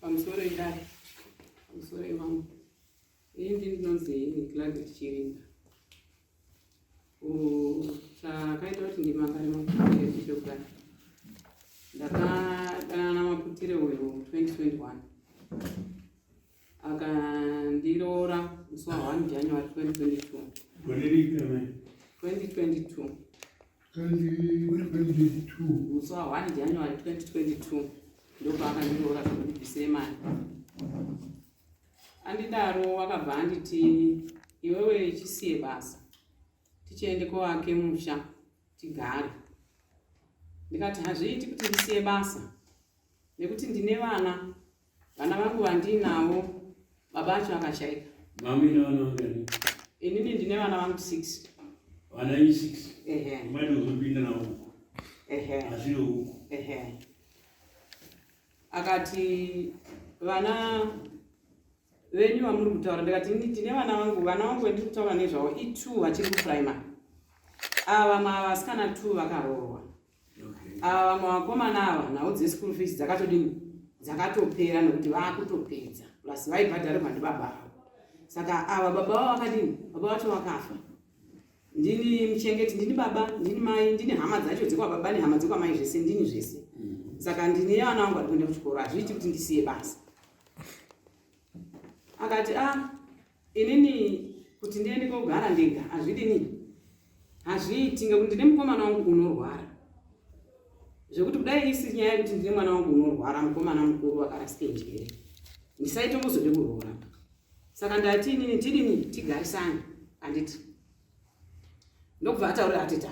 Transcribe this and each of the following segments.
Pamusoro idare, pamusoro ivangu. Ini ndini ndinonzi Gladys Chirinda. Chakaita kuti ndimangare maputire ndechekudai. Ndakadanana maputire uyu 2021. Akandiroora musi wa 1 January 2022. Gore ripi amai? 2022. 2022. Musi wa 1 January 2022 ndopaakandiroora zvekundibvisire mari. Andidaro akabva anditi iwewe chisiye basa tichiende koake musha tigare. Ndikati hazviiti kuti ndisiye basa nekuti ndine vana, vana vangu vandiinawo baba acho akashaika. Mami ine vana vangani? Inini ndine vana vangu 6. Vana venyu 6? Ehe. Maida kuzopinda navo uku? Ehe. Hazviri uku? Ehe. Akati vana venyu vamuri kutaura, ndikati ndine vana vangu, vana vangu vendiri kutaura nezvavo i2 vachiri kuprimary, ava vamwe ava vasikana 2 vakaroorwa, ava vamwe vakomana ava nhau dzeschool fees dzakatodini, dzakatopera nekuti vaakutopedza, plus vaibhadharirwa ndibaba avo. Saka ava baba vavo vakadini, baba vacho vakafa, ndini muchengeti, ndini baba, ndini mai, ndini hama dzacho dzekwababa nehama dzekwamai, zvese ndini zvese. Saka ndini vana vangu vari kuenda kuchikoro, hazviiti kuti ndisiye basa. Akati a inini kuti ndiende kogara ndega hazvidini, hazviiti ngekuti ndine mukomana wangu unorwara, zvekuti kudai isi nyaya yekuti ndine mwana wangu unorwara, mukomana mukuru akarasike njere, ndisaitomuzode kuroora. Saka ndati inini tidini, tigarisane handiti? Ndokubva ataurira atita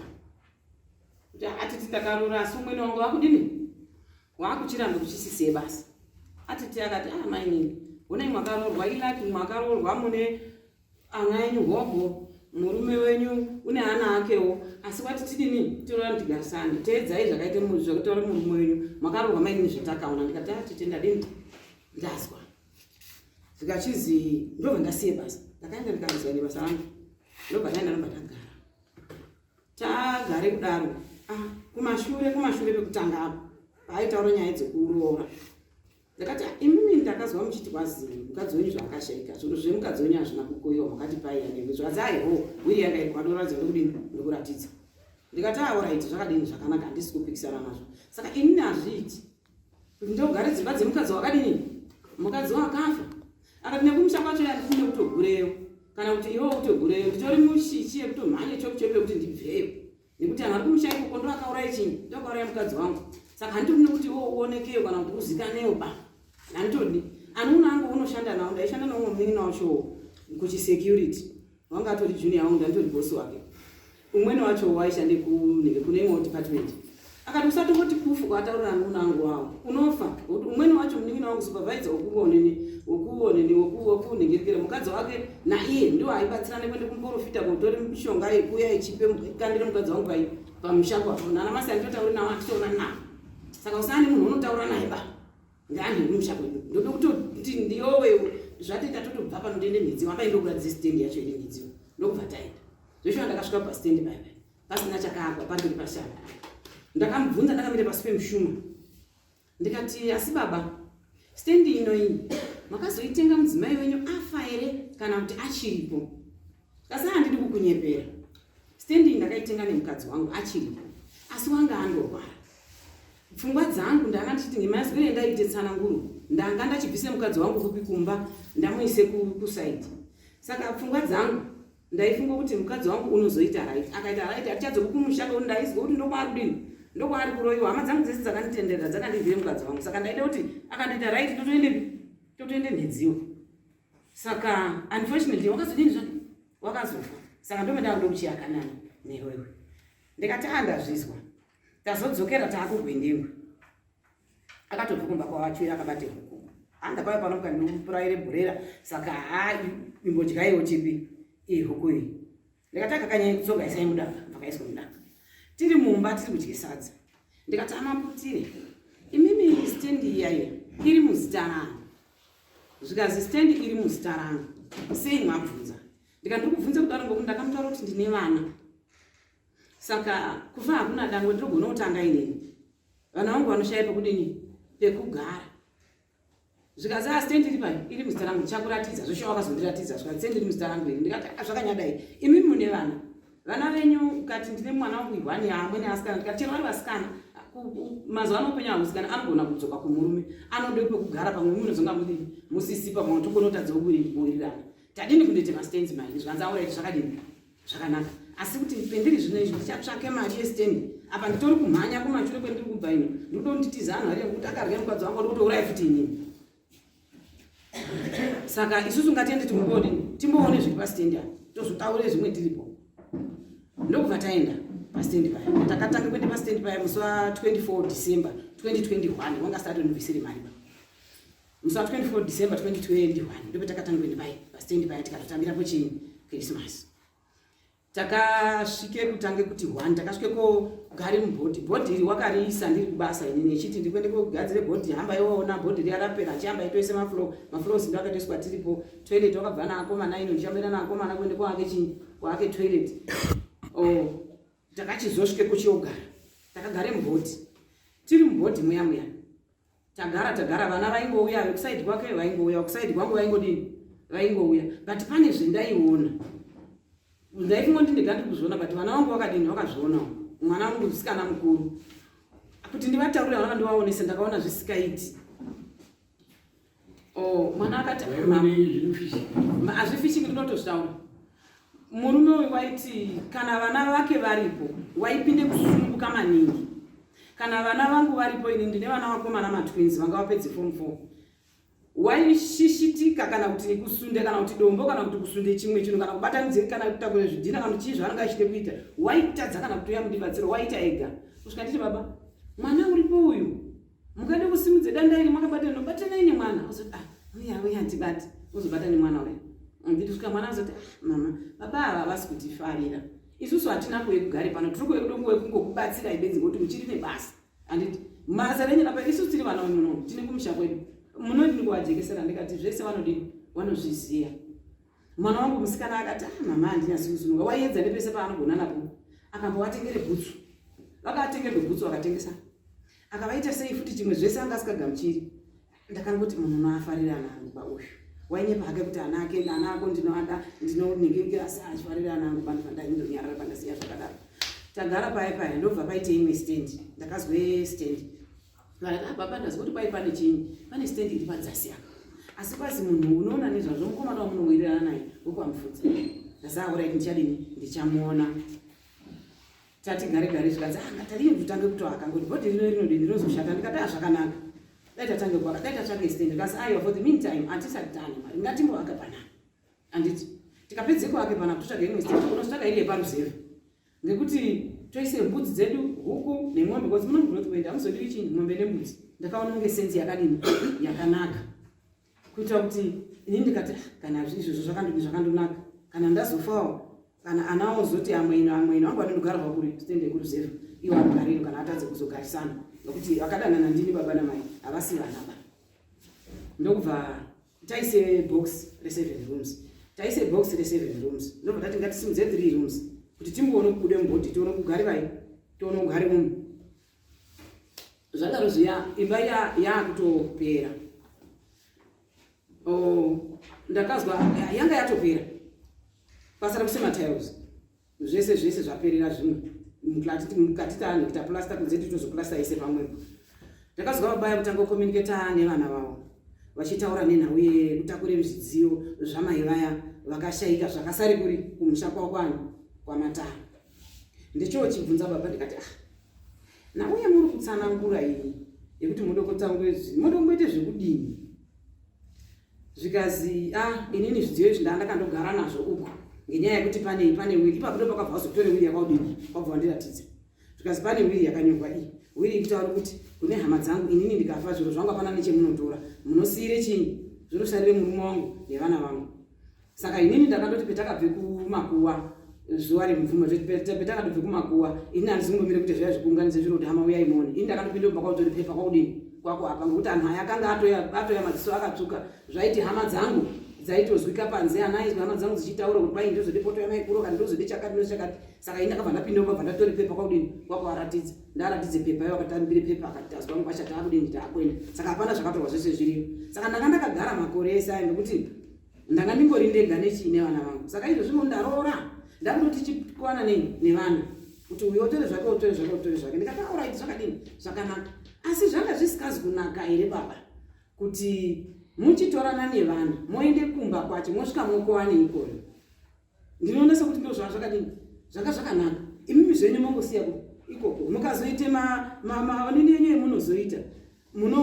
kuti atiti ndakaroora asi umweni wangu wakudini, wakuchiramba kuchisisiye basa. Atiti akati ah mainini, honai mwakaroorwa ilaki, mwakaroorwa mune ana enyu hobho, murume wenyu une ana akewo, asi wati tidini, tiroora tigarisane, teedzai zvakaita zvakataura murume wenyu, mwakaroorwa mainini zvatakaona. Ndikati atiti ndadini, ndazwa. Zvikachizi ndobva ndasiye basa, ndakaenda ndikaresign basa rangu, ndobva ndaenda, ndobva tagara, tagare kudaro. Ah, kumashure pekutanga apo paaitaura nyaya dzekuroora, ndakati imimi ndakazwa muchiti kwazi mukadzi wenyu zvaakashaika, zvinhu zvemukadzi wenyu hazvina kukoyiwa, makati paiya newe. Zvazi aiho, wiri yanga iri kwadoratidza ndokudini, ndokuratidza. Ndikati aoraiti, zvakadini, zvakanaka, handisi kupikisana nazvo. Saka inini hazviiti kuti ndogare dzimba dzemukadzi wakadini, mukadzi wakafa. Akati nekumusha kwacho yandifune kutogureyo kana kuti iwewo utogureyo, nditori mushichi yekutomhanye chokuchope kuti ndibveyo, nekuti anhu ari kumusha ikoko ndo akauraya chinyi, ndo akauraya mukadzi wangu. Saka handitodi nekuti iwewo uonekeyo kana kuti uzikaneyo ba, handitodi. Anoona angu unoshanda nawo, ndaishanda naumwe munin'ina wachowo kuchisecurity, wanga atori junior wangu, ndanditori bosi wake. Umweni wacho waishande kunenge kune imwewo department. Akati usatomboti kufu kwataurira anoona angu wawo, unofa. Ngokuti umweni wacho munin'ina wangu supervisor wekuoneni wekuoneni wekunhengerekera mukadzi wake naiye ndiwo aibatsirana kuende kumuporofita kotore mishonga yekuya ichipe kandire mukadzi wangu pai pamusha kwapo. Nana masi anditotauri nawo, anditoona nawo. Saka usani munhu unotaura naye ba ngaanhu kumusha kwedu, ndoda kutoti ndiyowe zvatoita totobva pano ndiende Mhidziwa, amai ndokuratidza stendi yacho ine Mhidziwa. Ndokubva taenda zveshuwa. Ndakasvika pastendi paya pasina chakaakwa, pandiri pashanda. Ndakamubvunza ndakamira pasi pemushuma, ndikati asi baba, stendi ino iyi makazoitenga mudzimai wenyu afa here kana kuti achiripo? Kasi handidi kukunyepera, stendi iyi ndakaitenga nemukadzi wangu achiripo, asi wanga andorwara. Pfungwa dzangu ndanga ndichiti ngemazwire endaite tsananguro, ndanga ndachibvise mukadzi wangu kupi kumba, ndamuise kusaidi. Saka pfungwa dzangu ndaifunga kuti mukadzi wangu unozoita right, akaita right atichadzoka kumusha, kuti ndaizwa kuti ndokwaari kudini, ndokwaari kuroyiwa. Hama dzangu dzese dzakanditenderera dzakandibvire mukadzi wangu, saka ndaida kuti akandoita right totoendepi, totoende Nhedziwa. Saka unfortunately wakazodini zvake, wakazofa. Saka ndome ndakuda kuchiyakanana newewe. Ndikati andazvizwa. Tazodzokera taakugwendengwe, akatobva kumba kwavachuira akabate huku, anda paya pano kandipuraire bhurera, saka ha imbodyaiwo chipi iyi huku iyi. Ndikati akakanyanya kutsoka, isai mudanga. Vakaiswa mudanga. Tiri mumba tiri kudye sadza, ndikati amaputire, imimi stendi iyaiya iri muzita rangu? Zvikazi stendi iri muzita rangu. Sei mwabvunza? Ndikati ndikubvunze kudaro ngokuti ndakamutaura kuti ndine vana, saka kufa hakuna dangwe, ndinogona kutanga inini, vana vangu vanoshaya pekudini, pekugara. Zvikanzi ah, stand iri pai iri muzita rangu, ndichakuratidza. Zveshuwa wakazondiratidza, zvikanzi stand iri muzita rangu iri. Ndikati ah, zvakanyadai, imi mune vana, vana venyu? Ukati ndine mwana wangu ihwani, amwene asikana. Ndikati chero vari vasikana, mazuva ano upenyu hahusikana, anogona kudzoka kumurume, anode pekugara, pamwe munozonga mudini musisi, pamwe tokonotadza kuwirirana. Tadini kundoita mastands mairi? Zvikanzi auraiti, zvakadini, zvakanaka, asi kuti pendiri zvino izvi ndichatsvake mari yestendi. Apa nditori kumhanya kumashure kwendiri kubva ino, ndikuda kunditiza anhu ari kuti akarya mukadzi wangu, ndikutouraya futi inini. Saka isusu ngatiende timbodini, timboone zviri pastendi apa, tozotaure zvimwe tiripo. Ndokubva taenda pastendi paya. Takatanga kuenda pastendi paya musi wa24 December 2021. Wanga asati atondibvisire mari pa musi wa24 December 2021, ndopatakatanga kuenda paya pastendi paya. Tikatotambirapo chii, Christmas. Takasvike kutange kuti one, takasvike kogare mubhodhi. Bhodhi iri wakariisa ndiri kubasa inini, echiti ndikuende kogadzire bhodhi, hamba iwoona bhodhi riya rapera, achihamba itoise maflo, mafloors ndo akatoiswa tiripo. Toilet wakabva naakomana ino, ndichamboenda naakomana kuende kwake chii, kwake toilet. Oh, takachizosvike kuchiogara, takagare mubhodhi, tiri mubhodhi muya muya, tagara tagara, vana vaingouya vekusaidi kwake, vaingouya kusaidi kwangu, vaingodini, vaingouya. But pane zvendaiona, ndaifungoti ndega ndiri kuzviona, but vana vangu vakadini, vakazvionawo. Mwana wangu musikana mukuru, kuti ndivataurire vana, ndivaonese, ndakaona zvisikaiti. Oh, mwana akati hazvifishiki, ndinotozvitaura. Murume uyu waiti kana vana vake varipo waipinde kusununguka maningi. Kana vana vangu varipo, ini ndine vana vakomana matwins vanga vapedze form 4, waishishitika kana kuti kusunde kana kuti dombo kana kuti kusunde chimwe chinhu kana kubatanidze kana kutakura zvidhina kana kuti chii zvaanenge achide kuita, waitadza kana kutoya mundibatsiro, waita ega. Kusvika nditi, "Baba, mwana uripo uyu, mukade kusimudze danda iri makabata, nobatanai nemwana." Ozoti, "Ah, uya uya, handibati." Ozobata nemwana uya. Nditi kusvika mwana azoti, "Ah, mama, baba ava havasi kutifarira. Isusu hatina kuve kugare pano, tiri kuve kude kungokubatsirai bedzi ngokuti muchiri nebasa, handiti? Basa renyu apa, isusu tiri vana muno, tine kumusha kwedu." Munodini kuvajekesera? Ndikati zvese vanodini, vanozviziva. Mwana wangu musikana akati, "Ah, mama, handinyasi kusununga." Waiedza nepese paanogona napo. Akambovatengere bhutsu, vakatengerwe bhutsu, vakatengesa, akavaita sei futi chimwe, zvese anga asikagamuchiri. Ndakangoti munhu unoafarira ana angu ba uyu. Wainyepa hake kuti ana ake, ana ako ndinoada, ndinoningirikira, asi achifarira ana angu. Panhu pandaindonyarara, pandasiya zvakadaro. Tagara paya paya, ndobva paite imwe stand. Ndakazwe stand. Vakati, "Ah, baba, ndazwa kuti kwai pane chinyi, pane stand iri padzasi apa, asi kwazi munhu unoona nezvazvo mukomana wamunowirirana naye wekwaMufudza." Ndasauraiti, ndichadini, ndichamuona. Tati gare gare, zvikanzi, "Ah, ngatadini kutange kutoaka, ngoti bhodhi rino rinodini, rinozoshata." Ndikati, "Ah, zvakanaka, dai tatange kuaka, dai tatsvake stand." Ndikasi, "Aiwa, for the meantime hatisati taane mari, ngatimboaka panapa, handiti? Tikapedze kuake panapa, totsvaga imwe stand, unotsvaga iri yeparuzevha, ngekuti toise mbudzi dzedu, huku nemombe, because muno mugrowth point hamuzodiwi chinyi, mombe nembudzi." Ndakaona kunge sense yakadini, yakanaka, kuitira kuti ini ndikati, "Ah, kana izvozvo zvakandonaka, kana ndazofawo, kana ana ozoti amwene, amwene vangu vanondogara kwakuri stand yekuruzevha, iwo anogariro, kana atadze kuzogarisana, nokuti vakadanana ndini baba namai, havasi vana ba." Ndokubva taise box re7 rooms, taise box re7 rooms. Ndobva tati ngatisimudze 3 rooms kuti timboone kubude mubhodhi, tione kugare vai, tione kugare munhu. Zvadaro zviya, imba yaakutopera. Oh, ndakazwa yanga yatopera, basa rekusema tiles, zvese zvese zvaperera. Zvimwe mukati taanhu plaster, kunze titozoplasta ise pamwepo. Ndakazwa vabaya kutanga kucommunicata nevana vavo, vachitaura nenhau yekutakure zvidziyo zvamai vaya vakashayika, zvakasare kuri kumusha kwavo kwani kwaMatara. Ndichochibvunza baba, ndikati, "Ah, nauye muri kutsanangura iyi yekuti mude kutangure zvinhu, mude kumboite zvekudini?" Zvikazi, "Ah, inini zvidziyo izvi ndaa ndakandogara nazvo uku ngenyaya yekuti pane will." Ipapo ndo pakabva wazotore will yakadini, kwabva wandiratidza. Zvikazi pane will yakanyorwa, iyi will ikutaura kuti kune hama dzangu, inini ndikafa, zviro zvangu hapana nechemunotora, munosiyire chinyi, zvinosarire murume wangu nevana vangu. Saka inini ndakandoti petakabve kumakuwa zuva remubvumo, petakatobve kumakuwa, ini handizingomire kuti zviya zvikuunganidze zviro kuti hama uyai muone. Ini ndakatopinda mumba, kwakutori pepa, kwakudini. Kwako apa ngokuti anhu aya akanga atoya atoya madziso akatsvuka zvaiti hama dzangu dzaitozwika panze ana aizwa hama dzangu dzichitaura kuti kwai ndozode poto yamaikuru kana ndozode chakati ndochakati saka ini ndakabva ndapinda ndobva ndatore pepa kwakudini kwakuvaratidza ndaratidze pepa ivo akatambire pepa akati tazwa mukwasha taakudini taakuenda saka hapana zvakatorwa zvese zviriyo saka ndanga ndakagara makore ese ayo nekuti ndanga ndingori ndega nechii nevana vangu saka izvo zvino ndaroora ndakutoti chikwana nei nevana kuti uyo otore zvake otore zvake otore zvake ndikati auraiti zvakadini zvakanaka asi zvanga zvisikazi kunaka here baba kuti muchitorana nevana moende kumba kwacho mosvika mokowane ikoyo ndinoona sekuti ndo zvaa zvakadini zvanga zvakanaka imimi zvenyu mongosiya ikoko mukazoite maonini enyu emunozoita muno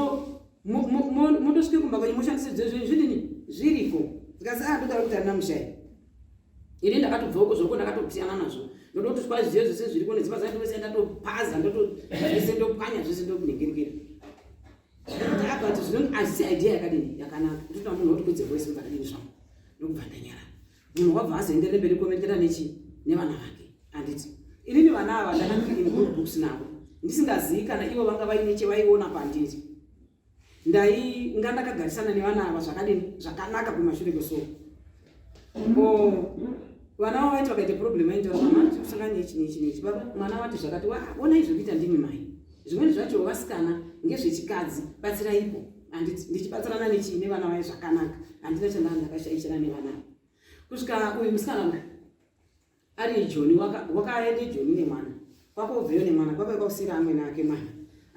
motosvike kumba kwenyu moshandise zvezvenyu zvidini zviriko zvikasi a ah, ndotaura kuti andina mushai ini ndakatobva uko zvoko ndakatosiyana nazvo ndoda kuti twa zviziyo zvese zviriko nedzimba dzandovese ndatopaza ndotozvese ndopwanya zvese ndonhengerekera but zvino hazisi idea yakadini yakanaka ndotoda munhu wotikwidze voice ndakadini zvangu ndokubva ndanyarara munhu wabva azoenderere mberi kuometera nechi nevana vake handiti inini vana ava ndanga ndiri in good books navo ndisingazii kana ivo vanga vaine chevaiona pandiri ndainga ndakagarisana nevana ava zvakadini zvakanaka kumashure kwesoko o vana vavo vaiti vakaita problem vaitaura mama tikusangana nechi nechi nechi baba mwana wati zvakati onai zvekuita ndimi mai zvimweni zvacho vasikana ngezvechikadzi batsiraipo handiti ndichibatsirana nechii nevana vaye zvakanaka handina chandanga ndakashaishana nevana ava kusvika uyu musikana uyu ari joni wakaende joni nemwana kwakobveyo nemwana kwakauya kwakusira amwene ake mwana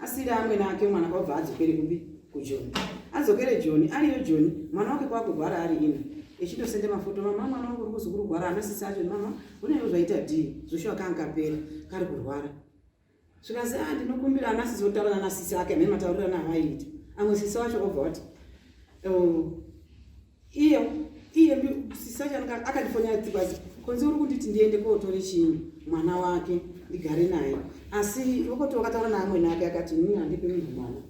asira amwene ake mwana kwabva adzokere kupi kujoni adzokere joni ariyo joni mwana wake kwakurwara ari ino echitosende mafoto mama mwana wangu uri kuzokurwara anasisi acho mama unewo zvaita dhii zvoshuwa kangapera kari kurwara zvikanzi ah ndinokumbira ana sisi votaura nana sisi ake amene mataurirana avaiita amwe sisi wacho obva wati oh, iye iye sisi wacho akandifonera tikwazi konzi uri kunditi ndiende kotore chinyi mwana wake ndigare naye asi vokoti wakataura naamwene ake akati inini handipe munhu mwana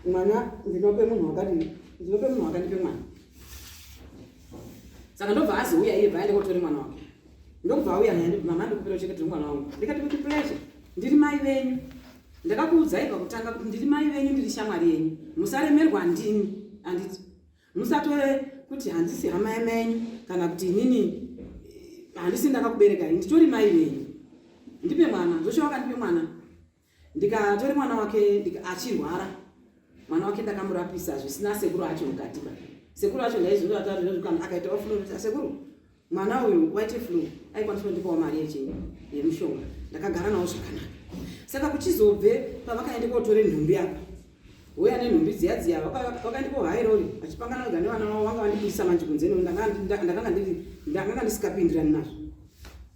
mwana ndinope munhu wakadini ndinope munhu wakandipe mwana saka ndobva azouya iye bva aende kotore mwana wake ndokubva auya naye mama ndikupira uchengetera mwana wangu ndikati kuti pleasure ndiri mai venyu ndakakuudzai pakutanga kuti ndiri mai venyu ndiri shamwari yenyu musaremerwa ndini handiti musatore kuti handisi hama yamenyu kana kuti inini eh, handisi ndakakuberekai nditori mai venyu ndipe mwana zvoshe wakandipe mwana ndikatore mwana wake achirwara mwana wake ndakamurapisa zvisina sekuru acho mukati ba sekuru acho ndaizvinoatarizvozvikana akaitawo flu sekuru mwana uyu waite flu aikwanisa kundipawo mari yechinyi yemushonga ndakagara nawo zvakanaka saka kuchizobve pavakaende kotore nhumbi apa uya nenhumbi dziya dziya vakaende kohairori vachipangana vega nevana vavo vanga vandibudisa manje kunze ndakanga ndisikapindirani nazvo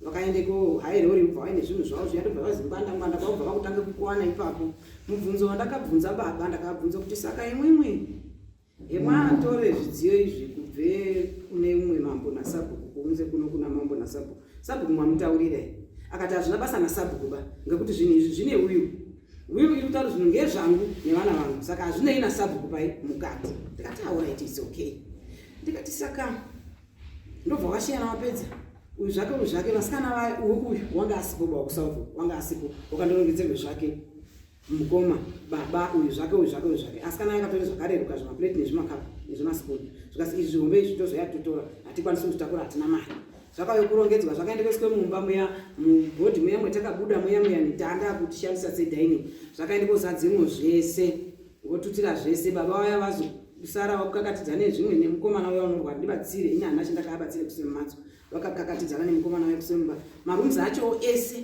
vakaende kohairori ubva vaine zvinhu zvavo zviya ndobva vazingwanda ngwanda kwakubva vakutanga kukuwana ipapo mubvunzo wandakabvunza baba ndakabvunza kuti saka imwimwi Hemwaatore zvidziyo izvi kubve kune umwe mambo nasabhuku kuunze kuno kuna mambo nasabhuku. Sabhuku mwamutaurira here? Akati hazvina basa nasabhuku ba ngekuti zvinhu izvi zvine will. Will iri kutaura zvinhu ngezvangu nevana vangu saka hazvinei nasabhuku pai mukati. Ndikati alright it's okay. Ndikati saka ndobva washiyana wapedza uyu zvake uyu zvake vasikana vaya uyu wanga asipo ba wakusouth wanga asipo wakandorongedzerwe zvake mukoma baba uyu zvake uyu zvake uyu zvake asi kana yakatore zvakareruka zvimaplate nezvimakapu nezvimaspoon zvikasi izvi zvihombe izvi tozoya totora hatikwanisi kuzvitakura hatina mari zvakauya kurongedzwa zvakaenda kuiswe mumba muya mubhodhi muya mwetakabuda muya muya netanda kutishandisa sedining zvakaenda kozadzimwo zvese votutira zvese baba vaya vazosara vakukakatidza nezvimwe nemukomana uya unorwara ndibatsire ini handina chandakaabatsire kusemumatso vakakakatidzana nemukomana uya kusemumba marooms acho ese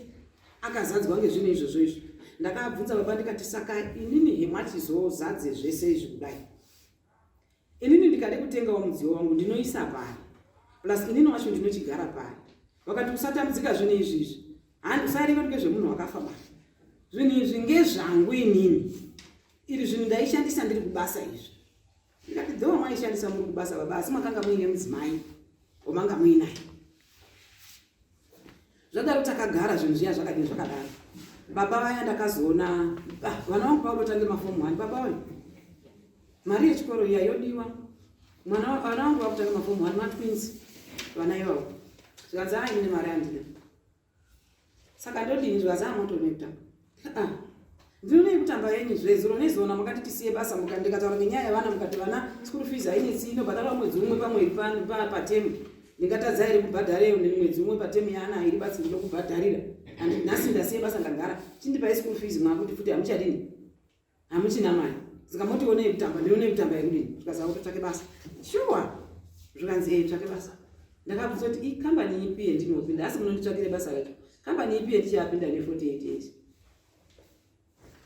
akazadzwa ngezvinhu izvozvo izvi ndakabvunza baba ndikati saka inini hemwachizozadze zvese izvi kudai inini ndikade kutengawo mudziyo wangu ndinoisa pari plus inini wacho ndinochigara pari vakati usatambudzika zvinhu izvi izvi handi usaerenga kuti ngezvemunhu wakafa ba zvinhu izvi ngezvangu inini iri zvinhu ndaishandisa ndiri kubasa izvi ndikati dhowa maishandisa muri kubasa baba asi makanga muine mudzimai wamanga muinaye Zvadaro takagara zvinhu zviya zvakadini zvakadaro. Baba vaya ndakazoona ah, vana vangu pakutotange mafomu one baba vayo mari yechikoro iya yodiwa mwana vana vangu vakutanga mafomu one matwins vana ivavo zvikanzi a ah, ine mari andina saka ndodini zvikanzi amotonekutanga ah, ah. Ndinonei kutamba yenyu zve zuro nezona makati tisiye basa muka ndikataura ngenyaya yevana mukati vana school fees hainetsi inobhadharwa mwedzi umwe pamwedzi patemu ndingatadza here kubhadhara iyo mwedzi umwe patemu yaana iri batsi ndinokubhadharira and nhasi ndasiye basa ndagara chindipai school fees mwakuti futi hamuchadini hamuchina mari saka motionei kutamba ndionei kutamba yekudini zvikanzi akutotsvake basa shuwa zvikanzi ee tsvake basa ndakabvunza kuti ikambani ipi yendinopinda asi munonditsvakire basa racho kambani ipi yendichapinda ne 48 years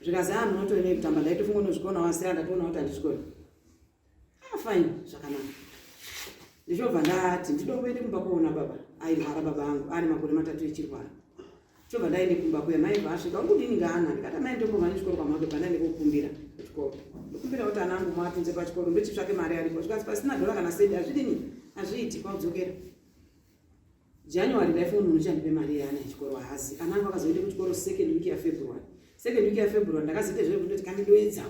zvikanzi a munotoonei kutamba ndaitofunga unozvikona wasiya ndatoona kuti handizvikoni ah fine zvakanaka ndichobva ndati ndidomboende kumba kuona baba airwara baba angu ari makore matatu echirwara chobva ndaende kumba kuya mai vasvika uri kudini ngaana ndikati amai ndombomhanya chikoro kwamake bva ndaende kokumbira kuchikoro ndokumbira kuti ana angu muapinze pachikoro ndochitsvake mari aripo zvikanzi pasina dhora kana sedi hazvidini hazviiti kwaudzokera January ndaifunga munhu uchandipe mari yeana echikoro haasi. Ana angu akazoenda kuchikoro second week yaFebruary. Second week yaFebruary ndakazoita zvekuti ndoti kandidoedza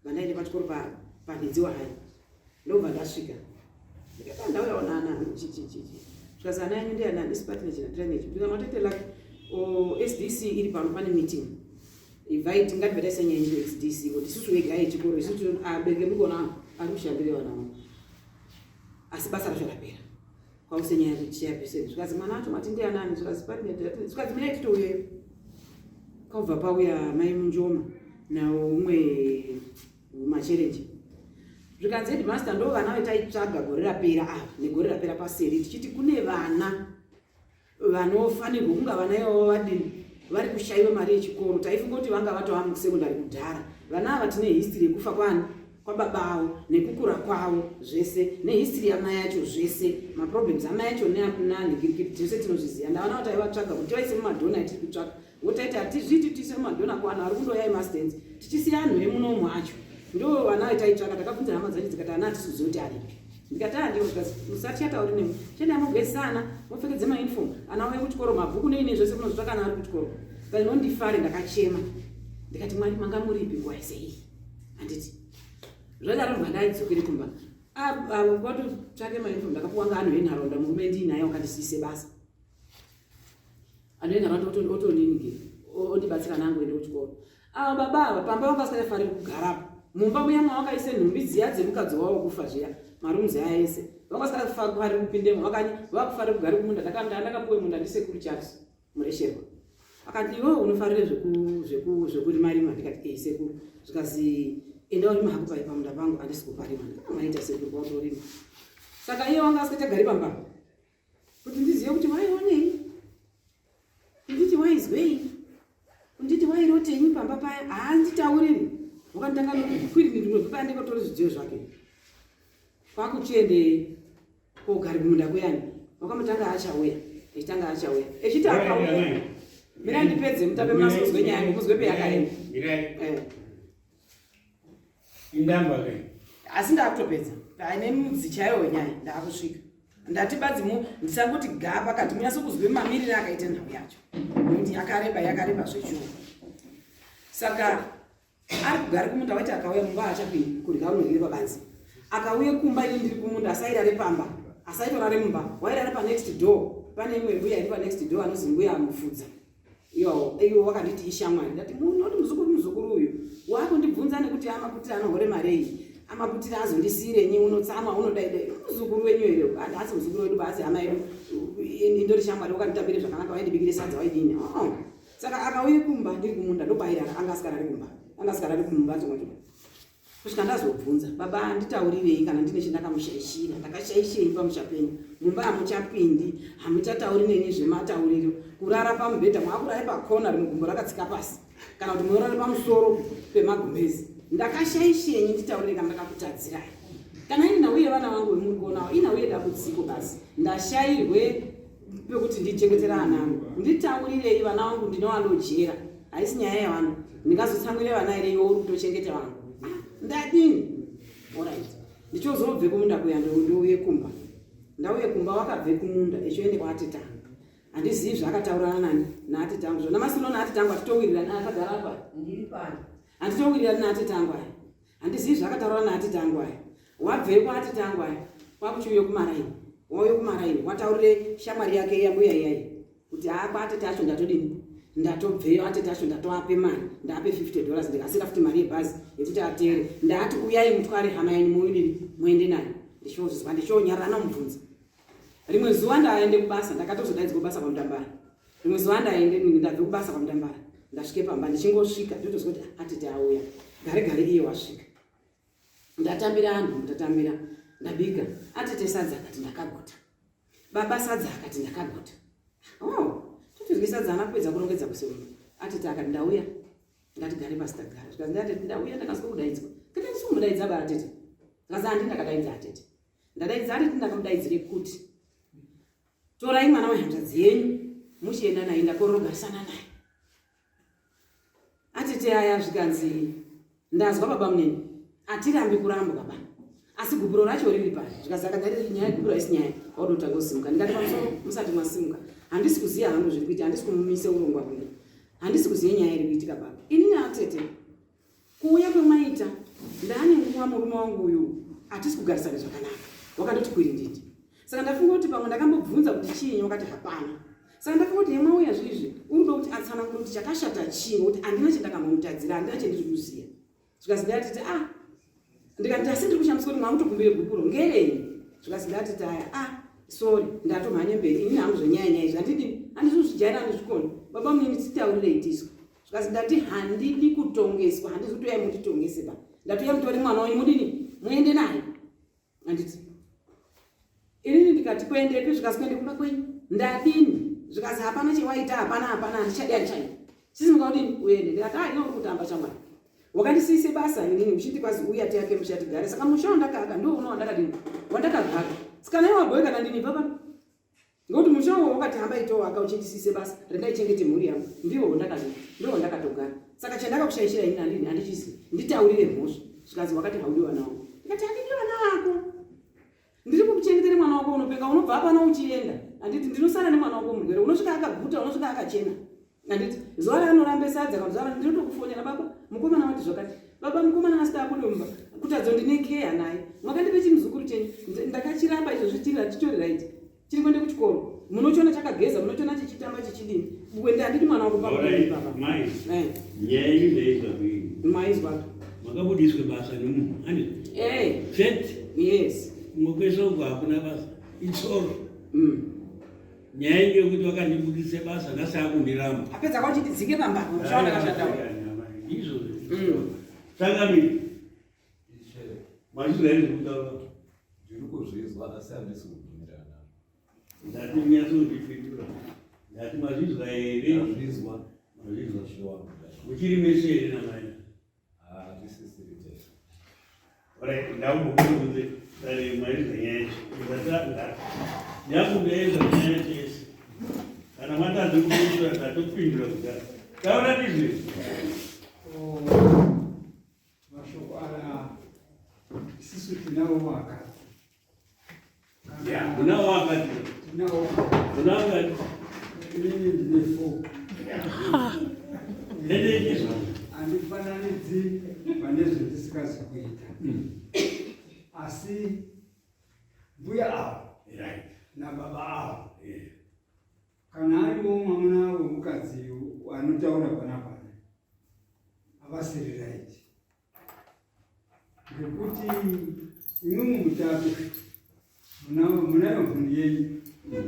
vandaende pachikoro pa panhidziwa hayi. Ndobva ndasvika. Ndikati ndauyawo naana angu chi chi chi chi. Zvikanzi ana enyu ndiana ani isu patine china tine ichi. Ndikati matoite luck o SDC iri pano pane meeting. Ibvai tingati taisa nyaya yenyu SDC kuti isusu vega yechikoro isusu abereke mukona ari kushandire vana vangu. Asi basa racho rapera. Kwause nyaya yekuti chairperson zvikanzi mwana wacho mati ndianani zvikanzi partner zvikanzi mina titouyeyo kwabva pauya mai Munjoma naumwe macherenje zvikanzi headmaster ndo vana vetaitsvaga gore rapera ava negore rapera paseri tichiti kune vana vanofanirwa kunga vana ivavo vadini vari kushaiwa mari yechikoro taifunga kuti vanga vatova musekondari kudhara vana ava tine history yekufa kwani kwababa avo nekukura kwavo zvese nehistory yamai yacho zvese maproblems amai yacho nanhikirikiri zvese tinozviziva ndavana kuti aivatsvaga kuti tivaise mumadhona atiri kutsvaga wotaiti hatizviiti tiise mumadhona kuvanhu vari kundoya emastands tichisiya anhu emunomu acho ndo vana vetaitsvaka takabvunza hama dzacho dzikati ana hatisizivi kuti aripi ndikati andiwo zvikanzi musachatauri nemi chendai mogezisana mopfekedze mauniform ana auye kuchikoro mabhuku nei nei zvese munozvitsvaka ana ari kuchikoro panondifare ndakachema ndikati mwari manga muripi nguva yese iyi handiti zvadaro ndibva ndaidzokere kumba avo kwatotsvake mauniform ndakapuwa ngaanhu enharaunda murume ndiinaye wakandisiise basa anoenda vantu otonini ondibatsira nangu ende kuchikoro ava baba ava pamba vanga vasingafaniri kugarapo mumba muya mavakaise nhumbi dziya dzemukadzi wavo kufa zviya marooms aya ese vanga vasingafaniri kupindemo vakanyi vakufanira kugara kumunda ndakapuwe munda ndisekuru Charles Muresherwa akati iwewe unofarire zvekurima rima ndikati ei sekuru zvikazi enda urima hako pai pamunda pangu handisi kuparima ndikati maita sekuru kwakutorima saka iye wanga asingachagari pamba kuti ndizive kuti waionei kunditi waizwei kunditi wairotenyi pamba paya haanditauriri wakanditanga nokukwiriri paya ndikatore zvidziyo zvake kwakuchiende kogari kumunda kuyani wakamutanga achauya echitanga achauya echiti akauya mirai ndipedze mutape munasozwe nyaya yangu muzwe peyakaenda eh. Indamba ke. Asi ndakutopedza. Paine mudzi chaiwo wenyaya ndakusvika. Ndati badzi mu ndisangoti ga pakati munyatso kuzwe mamirire akaita nhau yacho. Nekuti yakareba yakareba zvechuwa. Saka ari kugara kumunda waiti akauya mumba achapindi kurya unoryira pabanzi. Akauya kumba ini ndiri kumunda asairare pamba. Asaitorare mumba. Wairare pa next door. Pane imwe mbuya iri pa next door anozi mbuya mufudza. Yo, iyo wakanditi ishamwari ndati munoti muzukuru muzukuru uyu wakundibvunza nekuti amaputira anohore mari iyi amaputira azondisiirenyi unotsamwa unodaidai muzukuru wenyu here handasi muzukuru wedu basi hama yedu indori shamwari wakanditambire zvakanaka waindibikire sadza waidini oh. Saka akauye kumba ndiri kumunda ndopaairara anga asikarari kumba anga asikarari kumba chimwe kusvika ndazobvunza baba anditaurirei kana ndine chandakamushaishira ndakashaishirei pamusha penyu mumba hamuchapindi hamuchatauri neni zvematauriro kurara pamubhedha mwakurare pakona rimwe gumbo rakatsika pasi kana kuti munorare pamusoro pemagumbezi ndakashaishenyi nditaurire kana ndakakutadzirai kana ini nauye vana vangu vemuri kuonawo inauye dambudziko basi ndashairwe pekuti ndichengetera ana angu nditaurirei vana vangu ndinovalojera haisi nyaya yevana ndingazotsamwire vana here iwe uri kutochengeta vangu ah, ndadini orit ndichozobve kumunda kuya ndouye kumba ndauye kumba wakabve kumunda echoende kwaatete angu handizivi zvaakataurana nani naatete angu zvona masino naatete angu hatitowirirani akagara apa handitowirirani naatete angu aya Handizivi zvakataura naatete angu aya. Wabvei kwaatete angu aya kwakuchiuye kumaraini. Wauye kumaraini wataurire shamwari yake iya mbuya iyai kuti haa kwaatete acho ndatodini. Ndatobveyo atete acho ndatoape mari, ndaape 50 dollars, ndikasira futi mari yebhazi yekuti ateere. Ndaati uyai mutware hama yenyu muidini muende nayo. Ndichozvizwa ndichonyarana mubvunzo. Rimwe zuva ndaende kubasa, ndakatozodaidzwa kubasa kwaMutambara. Rimwe zuva ndaende ndabve kubasa kwaMutambara, ndasvike pamba, ndichingosvika ndotozwa kuti atete auya. Gare gare iye wasvika. Ndatambira anhu, ndatambira, ndabika. Atete sadza akati ndakaguta. Baba sadza akati ndakaguta. Oh, totozwi sadza ana kupedza kurongedza kuseunza. Atete akati ndauya. Ngatigare pasi tagara. Zvikanzi atete ndauya ndakazwa kudaidzwa. Kati ndisi kumudaidza ba atete. Zvikanzi handi ndakadaidza atete. Ndadaidza atete ndakamudaidzire kuti torai mwana wehanzvadzi yenyu muchienda naye ndakorogarisana naye. Atete aya zvikanzi ndazwa baba munene atirambi kurambwa ba asi gupuro racho riri pari zvikanzi akadai nyaya yegupuro haisi nyaya waudotanga kusimuka. Ndikati pamusoro musati mwasimuka handisi kuziva hangu zviri kuita, handisi kumumise urongwa hwenyu, handisi kuziva nyaya iri kuitika baba. Inini atete kuuya kwemaita ndaane nguva murume wangu uyu hatisi kugarisana zvakanaka, wakandoti kwirindindi. Saka ndafunga kuti pamwe ndakambobvunza kuti chiinyi, wakati hapana. Saka ndafunga kuti yemauya zvizvi uri kuda kuti atsanangure kuti chakashata chii, ngokuti handina chendakambomutadzira, handina chendiri kuziva. Zvikanzi ndatiti ah, ndikati asi ndiri kushamiswa kuti mwakutokumbire gupuro ngerenyi. Zvikanzi ndatiti aya ah, sorry, ndatomhanye mberi inini hangu zvenyaya nyaya izvi handidi, handisi kuzvijaira, handizvikoni. Baba munini titaurirei tiswe. Zvikanzi ndati handidi kutongeswa, handisi kutoya munditongese ba, ndatoya mutore mwana wenyu mudini muende naye. Handiti inini ndikati kuendepi? Zvikanzi kuende kumba kwenyu. Ndadini? Zvikanzi hapana chewaita, hapana hapana, handichadi handichadi, sisimuka udini uende. Ndikati ah, iwe uri kutamba shamwari, wakandisiise basa inini uchiti kwazi uya tiake musha tigare. Saka musha wandakaaka ndo uno wandakadini wandakagara. Saka naye wabhoe kana ndini papa, ngokuti musha uwo wakati hamba itowaka uchindisiise basa rendaichengete mhuri yangu, ndiwo wandakadini ndo wandakatogara. Saka chandakakushaishira inini handini handichizi, nditaurire mhosva. Zvikanzi wakati haudi vana wangu. Ndikati handidi vana vako, ndiri kukuchengetera mwana wako unopenga, unobva pano uchienda. Handiti ndinosara nemwana wako murwere, unosvika akaguta, unosvika akachena. Handiti zuva raanorambe sadza kana zuva ndinotokufonera, baba mukomana wati zvakati, baba mukomana asika abude mumba kutadzo ndine keya naye, makandipe chimuzukuru chenyu ndakachiramba izvozvi chiri chitori right, chiri kuenda kuchikoro, munochiona chakageza, munochiona chichitamba chichidini. Wende handidi mwana wako papa. Mai, nyaya yenyu ndaizwa kuini? Maizwa. Makabudiswe basa nemunhu, handiti? Eh. Chete? Yes. Kumwe kwese uko hakuna basa. Itsoro. Nyaya yenyu yekuti wakandibudise basa nhasi akundiramba. Apedza kwachiti dzinge pamba, mushaona kashata. Ndizvo. Changamire. Mazvizwa here zvekutaura? Ndiri kuzvizwa asi handisi kubvumirana nazvo. Ndati munyatsondipindura. Ndati mazvizwa here? Ndazvizwa. Mazvizwa. Ishe wangu. Muchiri mese here namai? Hatisisiri tese. Alright, ndakumbobvunze dare mazvizwa nyaya yacho. Ndakumboedza nyaya yacho yese. Kana matadza kupindura ndatopindura kudhara. Taura ndizvo. Mashoko aya isusu tinawo vakadzi. Yeah, munawo vakadzi. Tinawo. Munawo vakadzi. Inini ndine 4. Ndende izvo. Handifananidzi pane zvandisikazi kuita. Asi mbuya avo Right. nababa avo Yeah. kana ariwo mwamuna wemukadzi anotaura panapa havasiri right, ngekuti imwimwi mutape munayo mhuri yenyu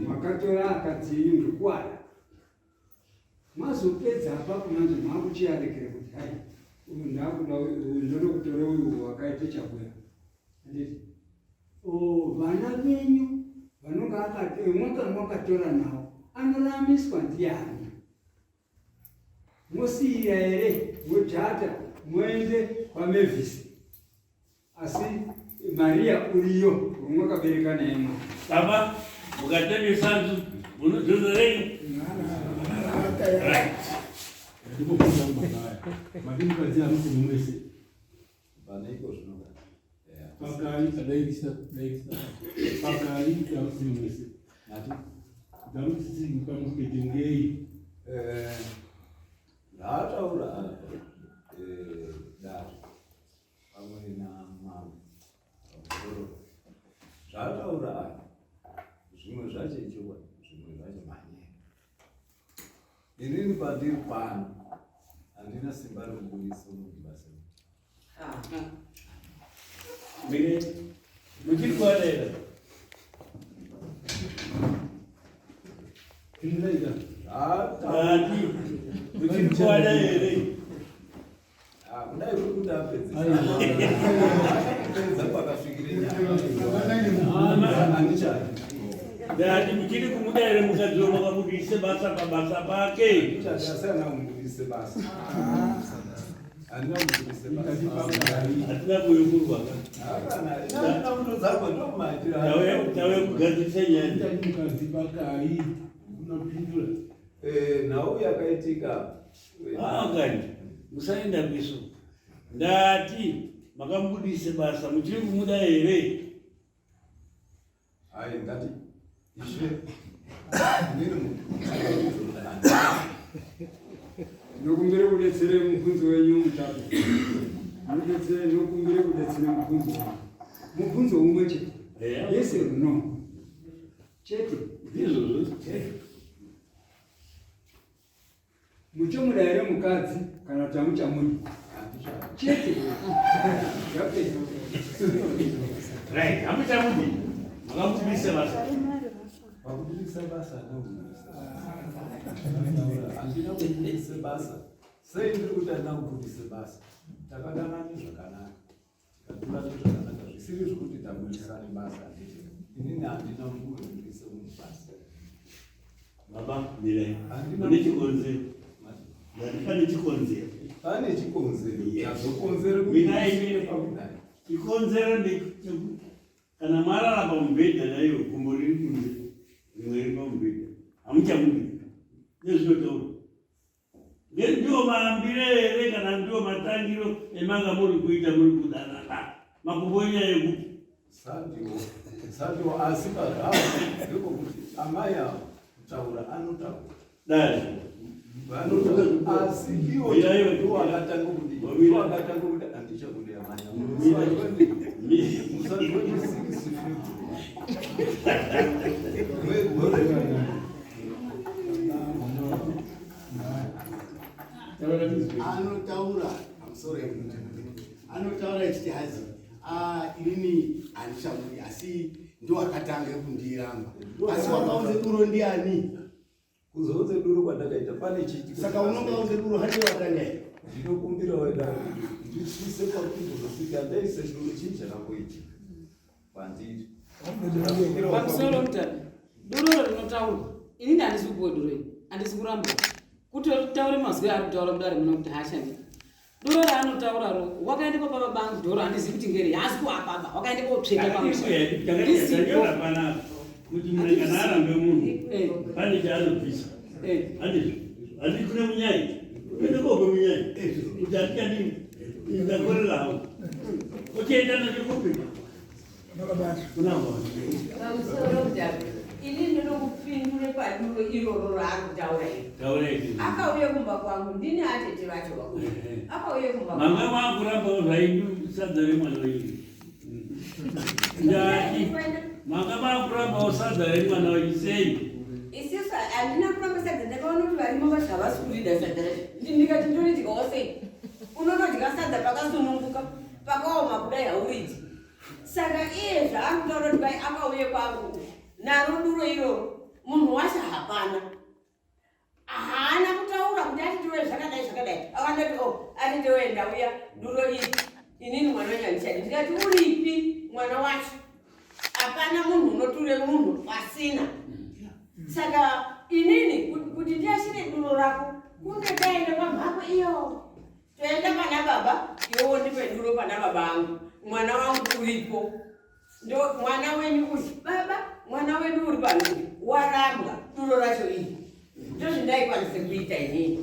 makatora akadzi yenyu ngekuwada, mazopedza apapo manje makuchiarekera kuti hai uyu ndakuda uyu ndoda kutora uyu wakaita chabuya. Handiti vana venyu vanonga mwakatora navo anoramiswa ndiani? Mosiira here mojata muende kwaMavis? Asi Maria uriyo wamwakabereka naye mwana. Baba, mukatenge sanzu munodzozerei? Right. Ndikubvunza mubaba mati mukadzi hamusi mumwese Paneiko zvinoka? Pakari adairisa dairisa pakari hamusi mumwese Mati? Damusisi pamukete ngei? Ndataura dare pamwe namamwe pamusoro zvataura aya, zvimwe zvacho ichokwadi, zvimwe zvacho manyero. Inini pandiri pano handina simba rekubudisa munhu basa. Mire, muchiri kuada here? Ndati, muchiri kuada here? Ah, kudai kuri kuti apedzisa. Apedza kwakasvikire nyaya. Handichadi. Ndati muchiri kumuda here mukadzi wamakabudise basa pabasa pake? Handichadi asi handina kumubudise basa. Handina kumubudise basa. Hatina kuyokurwa ka. Hapana, handina kundodzakwa ndomaitira. Tauya kugadzirisa nyaya. Mukadzi pakai unopindura. Eh, nhau yakaitika. Ah, kani musaenda kwiso. Ndati makamubudise basa muchiri kumuda here? Ai, ndati ishe inini munhu Ndinokumbire kudetsere mubvunzo wenyu mutape. Ndinodetsere ndinokumbire kudetsere mubvunzo wenyu. Mubvunzo umwe chete. Eya. Yes or no? Chete. Ndizvozvo. Muchomuda here mukadzi kana kuti hamuchamudi? Chete. Yapera. Right, hamuchamudi. Makamubudise basa. Pakubudisa basa handina kubudisa. Handina kubudisa basa. Sei ndiri kuti handina kubudisa basa? Takadanana zvakanaka. Tikatorana zvakanaka zvisiri zvekuti tabudisane basa handiti. Inini handina kubudisa munhu basa. Baba, mirai. Handina Pane chikonzero. Ndati pane chikonzero. Pane chikonzero. Yes. Chazokonzera kuti Mirai, ndisvike mirai. pakudai. Chikonzero ndechekuti kana marara pamubhedha naiyo gumbo riri kunze, rimwe riri pamubhedha. Hamuchamudi. Nezvinotaura. Ndiwo maambire here kana ndiwo matangiro emanga muri kuita muri kudanana? Makumbo enyaya yekupi? Sandiwo. Sandiwo asi pazvavo ndikokuti amai avo kutaura anotaura. Dai. Vanotaura asi iwo Mira iwe. ndiwo akatanga kuti Mira. ndiwo akatanga kuti handichakude amai avo. Mira. Musa 26 February. Gore Anotaura pamusoro ekuti anotaura echiti hazi, "Ah, inini handichamudi," asi ndo akatanga kundiramba. Asi wakaunze duro ndiani? Kuzounze duro kwandakaita pane chiitiko. Saka unonga unze duro handi watanga here? Ndinokumbira weda kuti ndisvise pakuti kuzosvika ndaise duro chii chakamboitika kwandiri. Pamusoro mutapi, duroro rinotaurwa, inini handisi kupuwa duro iri, handisi kurambwa kutotaure mazwi aari kutaura kudare muno kuti haashandi. Duro raanotauraro wakaenda kwababa bangu, dhoro handizivi kuti ngere haasi kuapaba, wakaenda kotsveta pamusha. Ndanyora panapa kuti munhu kana arambe munhu pane chaanobvisa. Handizvo? Handi kune munyai. Kuende kope munyai. Kuti hatichadini. Ndakorera hangu. Uchienda nacho kupi? Kuna vanhu. Pamusoro mutape, ini ndinokupindure paduro iroro raari kutaura iri. Taura izvi. Akauye kumba kwangu, ndini atete vacho vakuru. Akauye kumba Manga kwangu. makuramba zvaindu sadza remwana wenyu. Ndati manga makurambawo sadza remwana wenyu sei? Isisu handina kuramba sadza, ndakaona kuti varimo vacho havasi kurida sadza racho. Ndikati ndoridyawo sei? Unotodya sadza pakasununguka, pakaoma kudai hauridyi. Saka iye zvaari kutaura kuti bai akauye kwangu naro duro iroro, munhu wacho hapana. Haana kutaura kuti atitiwe zvakadai zvakadai. Akandati o atitiwe ndauya duro iri. Inini mwana wenyu handichadi. Ndikati uripi mwana wacho? Hapana munhu unoture munhu pasina. Saka inini kuti ndiashire duro rako kunge taenda pamhako iyo. Toenda pana baba, iwe wondipe duro pana baba angu. Mwana wangu uripo. Ndo mwana wenyu uyu. Baba, mwana wenyu uri pano. Warambwa duro racho iri. Ndozvindaikwanise kuita inini.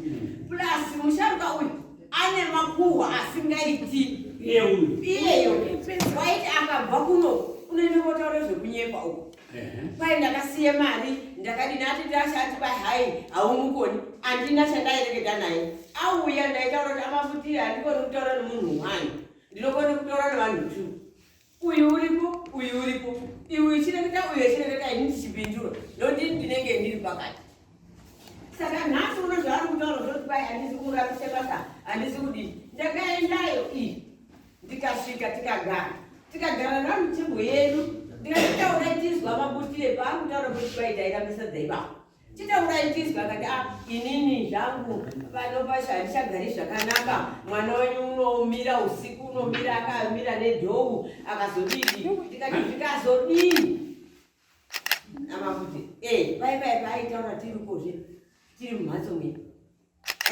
Plus musharuka uyu ane makuhwa asingaiti. Iye uyu. Iyeyo. Waiti akabva kuno unoenda kotaura zvekunyepa uko. Kwai ndakasiye mari, ndakadini, ati ndashati kwai hai haumukoni, handina chandaireketa naye. Auya ndaitaura kuti amafutiri handikoni kutaura nemunhu one, ndinokona kutaura nevanhu two. Uyu uripo, uyu uripo, iwe uchireketa, uyu achireketa, ini ndichipindura, nondini ndinenge ndiri pakati. Saka nhasi uno zvaari Ndakutaura zvoti kwai handisi kumurambisa basa, handisi kudii. Ndakaendayo iyi ndikasvika tikagara tikagara namuchimbo yedu ndikatitaurai tizwa mabutire paakutaura kuti kwai tairambisa dzaipapo Chitaurai tizwe akati ah, inini zvangu pano pacho handichagari zvakanaka mwana wenyu unomira usiku unomira akamira nedhou akazodii ndikati zvikazodii amakuti eh pai pai paaitaura tirikozve tiri mumhatso muya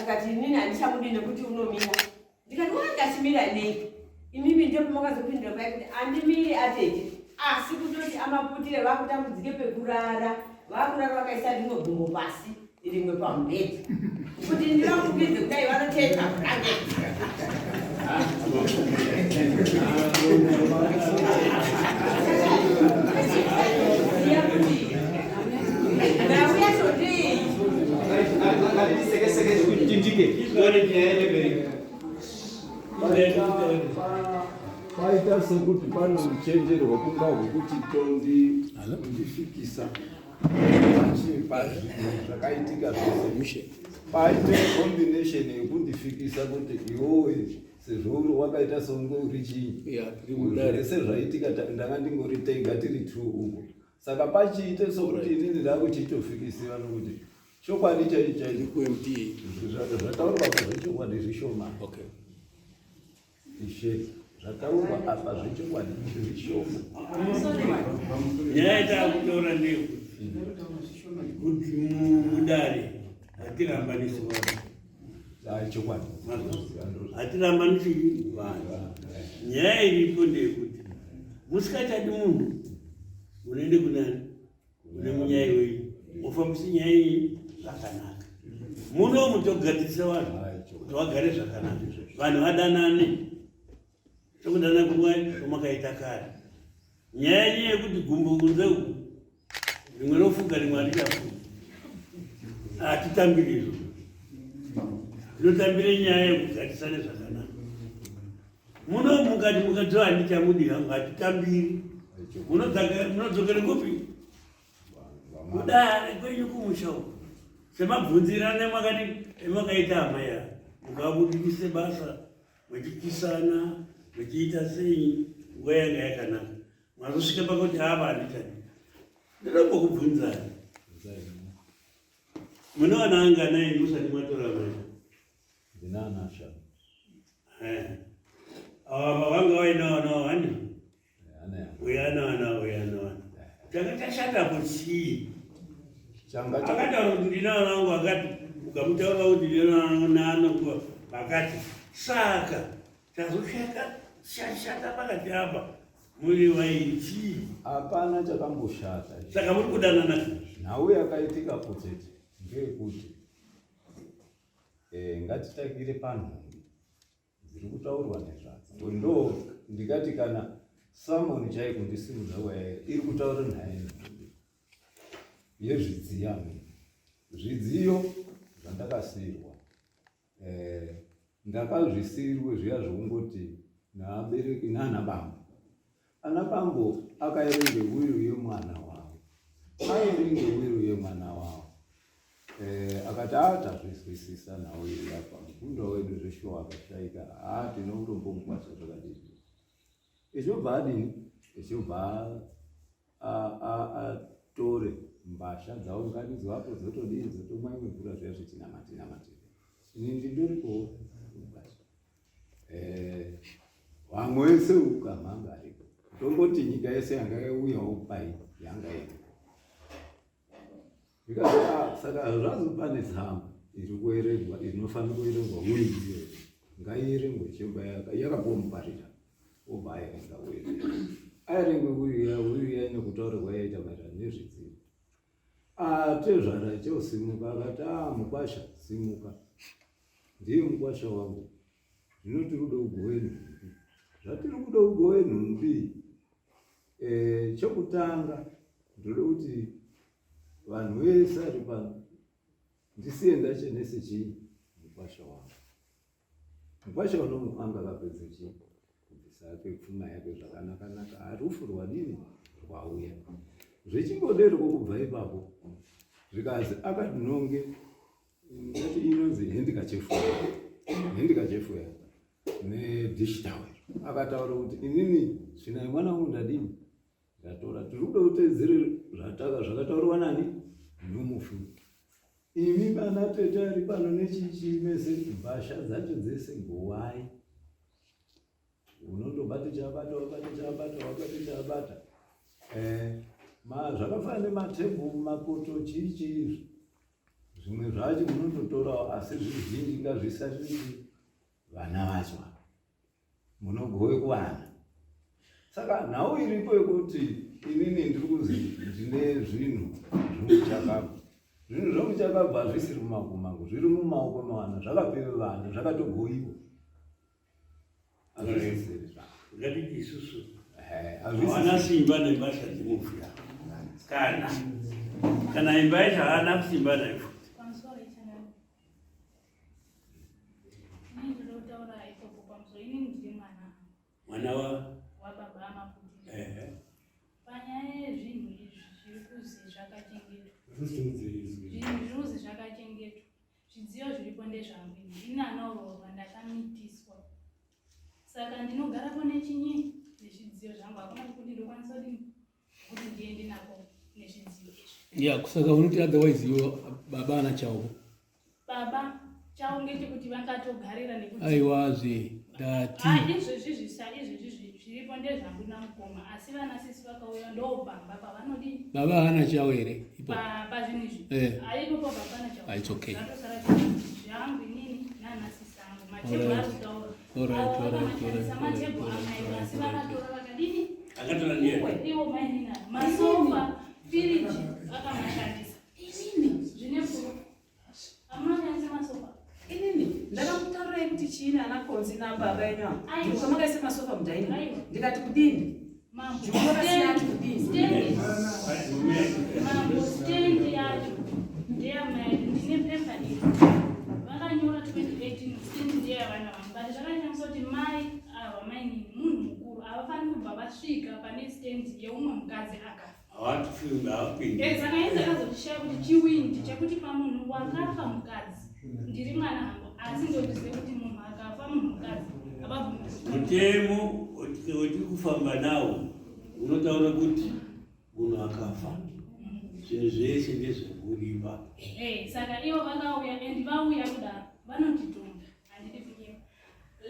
akati inini handichamudi nekuti unomira ndikati wandachimira nei imimi ndipo makazopindura pai kuti andimiri atete asi kutoti amaputire vakutambudzike pekurara vakurara vakaisa rimwe gumbo pasi rimwe pamubhedha kuti ndivafukidze kudai vanoteta blanket Paita sekuti pane uchenjeri hwekunga hwekuti tondifikisa zvakaitika zvese paite combination yekundifikisa kuti iwowe sezvo uri wakaita seunge uri chii zvese zvaitika ndanga ndingori tega tiri two uko saka pachiite sokuti inini ndakuchitofikisiwa nokuti chokwadi chaicho chaicho zvataurwa apa zvechokwadi zvishoma okay. Ishe zvataurwa apa zvechokwadi zvishoma. Nyaya yataakutaura ndeyekuti kuti mudare hatirambanisi vanhu. Chokwadi. Hatirambanisi vanhu. Nyaya iripo ndeyekuti musikachadi munhu unoende kunani? Une munyaya iweyi mufambise nyaya iyi zvakanaka. Muno mutogadzirisa vanhu kuti vagare zvakanaka, vanhu vadanane sokudana kumwe kwamakaita kare. Nyaya yenyu yekuti gumbo kunze uku rimwe rofuga rimwe harichafuga, hatitambiri izvo. Tinotambire nyaya yekugarisane zvakanaka. Muno mukati mukadzi handichamudi hangu hatitambiri. Munodzokera kupi? Kudare kwenyu kumusha uko. Semabvunzirano emakati emakaita hama ya mukabudikise basa mechikisana mechiita sei nguva yanga yakanaka. Mazosvika pakuti ava handichadi. Ndinombokubvunzai. Munoona angana imi musati matora mai? Ndina ashanu. Eh. Ava vanga vaina vana vani? Uyu ana vana, uyu ana vana. Changa chashatapo chii? Akataura kuti ndina vana vangu akati, ukamutaura kuti ndina vana vangu akati. Saka chazoshata chashata pakati apa muri vairi chii? Hapana chakamboshata. Saka muri kudanana. Nhau yakaitika potete ngeyekuti eh, ngatitangire panhumbi dziri kutaurwa nezvadzo ndo ndikati kana samoni chai kundisimudza kwaya iri kutaura nyaya yenhumbi yezvidziyo amene zvidziyo zvandakasiirwa eh, ndakazvisiirwe zviya zvekungoti naabereki nana bambo ana bambo akaerenge wiru yemwana wavo aerenge wiru yemwana wavo eh, akati a tazvizwisisa nhau iyi apa mukunda wedu zveshuwa akashaika a tine urombo mukwasha zvakadii echobva adini echobva atore mbasha dzaunganidzwa apo dzotodii dzotomwa imwe mvura zviya zvichinamatinamati ini ndindorikowo eh, vamwe wese ukamhanga ariko tongoti nyika yese yanga yauyawo pai yanga iripo zvikanzi ah, saka zvazo pane tsamba iri kuerengwa inofanira kuerengwa wiri iyoyo ngaierengwe chemba yakapuwa muparira obva aerenga wiri aerengwe wiri ya wiri ya inokutaura kwayaita maererano nezvidziyo Atezvara chosimuka akati a ah, mukwasha simuka ndiye mukwasha wangu zvino tiri kuda kugove nhumbi zvatiri kuda kugove nhumbi eh, chokutanga ndoda kuti vanhu vese ari pano ndisiye ndachenese chii mukwasha wangu Mukwasha uno anga akapedza chii kubvisa yake pfuma yake zvakanakanaka harufu rwadini rwauya zvechingodereko kubva ipapo zvikazi akatinonge Ndati inonzi handkerchief. Handkerchief ya nedish towel. Akataura kuti inini tsvina yemwana wangu ndadini? Ndatora. Tiri kuda kutevedzera zvataka zvakataurwa nani? Nomufi. Imi bana tete ari pano nechichi mese mbasha dzacho dzese gowai. Unondobata chabata wabata chabata wabata chabata. Eh, ma zvakafanana nematebhuru makoto chii chii izvi. Zvimwe zvacho munondotorawo asi zvizhinji ngazvisarire vana vacho ava. Munogove kuvana. Saka nhau iripo yekuti inini ndiri kuzi ndine zvinhu zvomuchakabva. Zvinhu zvomuchakabva hazvisiri mumaoko mangu, zviri mumaoko mevana, zvakapiwe vana, zvakatogoyiwa. Hazvisisiri zvavo. Ngatiti isusu hawana simba nebasa dzemufi kana kana imba yacho haana simba nayo futi. Mwana wa wababa amaputi. Ehe. Panyaya yezvinhu izvi zviri kuzi zvakachengetwa. Zvinhu zviri kuzi zvakachengetwa. Zvidziyo zviripo ndezvangu ini. Ini anoroorwa ndakamitiswa. Saka ndinogarapo nechinyi nezvidziyo zvangu hakuna kuti ndokwanisa kudini kuti ndiende nako nezvidziyo izvi. Yeah, saka unoti otherwise iwo baba ana chavo. Baba chavo ngechekuti vangatogarira nekuti Aiwazve ndati. Ah, izvezvi zvisa izvezvi zviripo ndezvangu namukoma asi vana sisi vakauya ndopamba pavanodii. Baba haana chavo here ipo? Pazvinhu izvi. Eh. Aipo baba hapana chavo. Ah, it's okay. Zvatosara zvangu inini nana sisi angu matebhuru ari kutaura. Masofa, firiji akamashandisa. Zvine Amunoshandisa masofa. Inini ndakamutaurirai kuti chiini ana Konzi nababa enyu ava. Ndimuka makaisa masofa mudining. Ndikati kudini? Mambo stand yacho ndeyamai ndine pepa iri vakanyora 2018 stand ndeyavana vangu but zvakanyanyisa kuti mai ava mainini munhu mukuru havafaniri kubva vasvika pane stand yeumwe mukadzi akafa Saka ini ndakazotishaya kuti chiwindi chekuti pamunhu wakafa mukadzi ndiri mwana hangu asi ndozive kuti munhu akafa munhu mukadzi mutemo wetiri kufamba nawo unotaura kuti munhu akafa zvinhu zvese ndezvekuripa saka ivo vakauya and vauya kudaro vanotitonga handidi kunyepa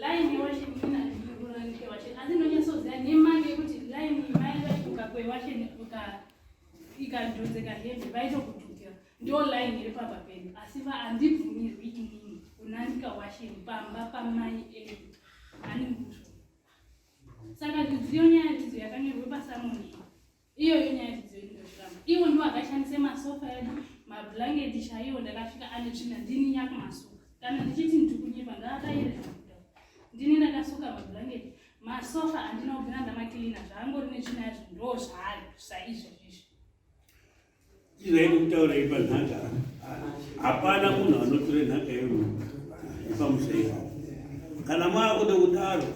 Line yewasheni ini handinyorora washeni asi ndonyatsoziva nemange yekuti line mai vachi ukakwewasheni uka ikadhonzeka hembe vaitokutukira ndo line iri pamba pedu asi handibvumirwi inini kunanika washeni pamba pamai edu haninguzvo saka zvidziyo nyaya dzidzo yakanyorwa pasamoni Iyoyo nyaya dzidzo inozviramba. Iwo ndiwo akashandisa masofa edu, mablanketi chaiwo ndakasvika ane tsvina ndini nyakumasuka. Kana ndichiti ndiri kunyepa ngaakaire zvakuda. Ndini ndakasuka mablanketi, masofa andina kubvira ndamakilina zvaangori netsvina yazvo ndo zvaari saizvezvizvi. Izvaidi kutaura ipa nhaka. Hapana munhu anotora nhaka yemunhu ipamusha ipapo. Kana maakuda kudaro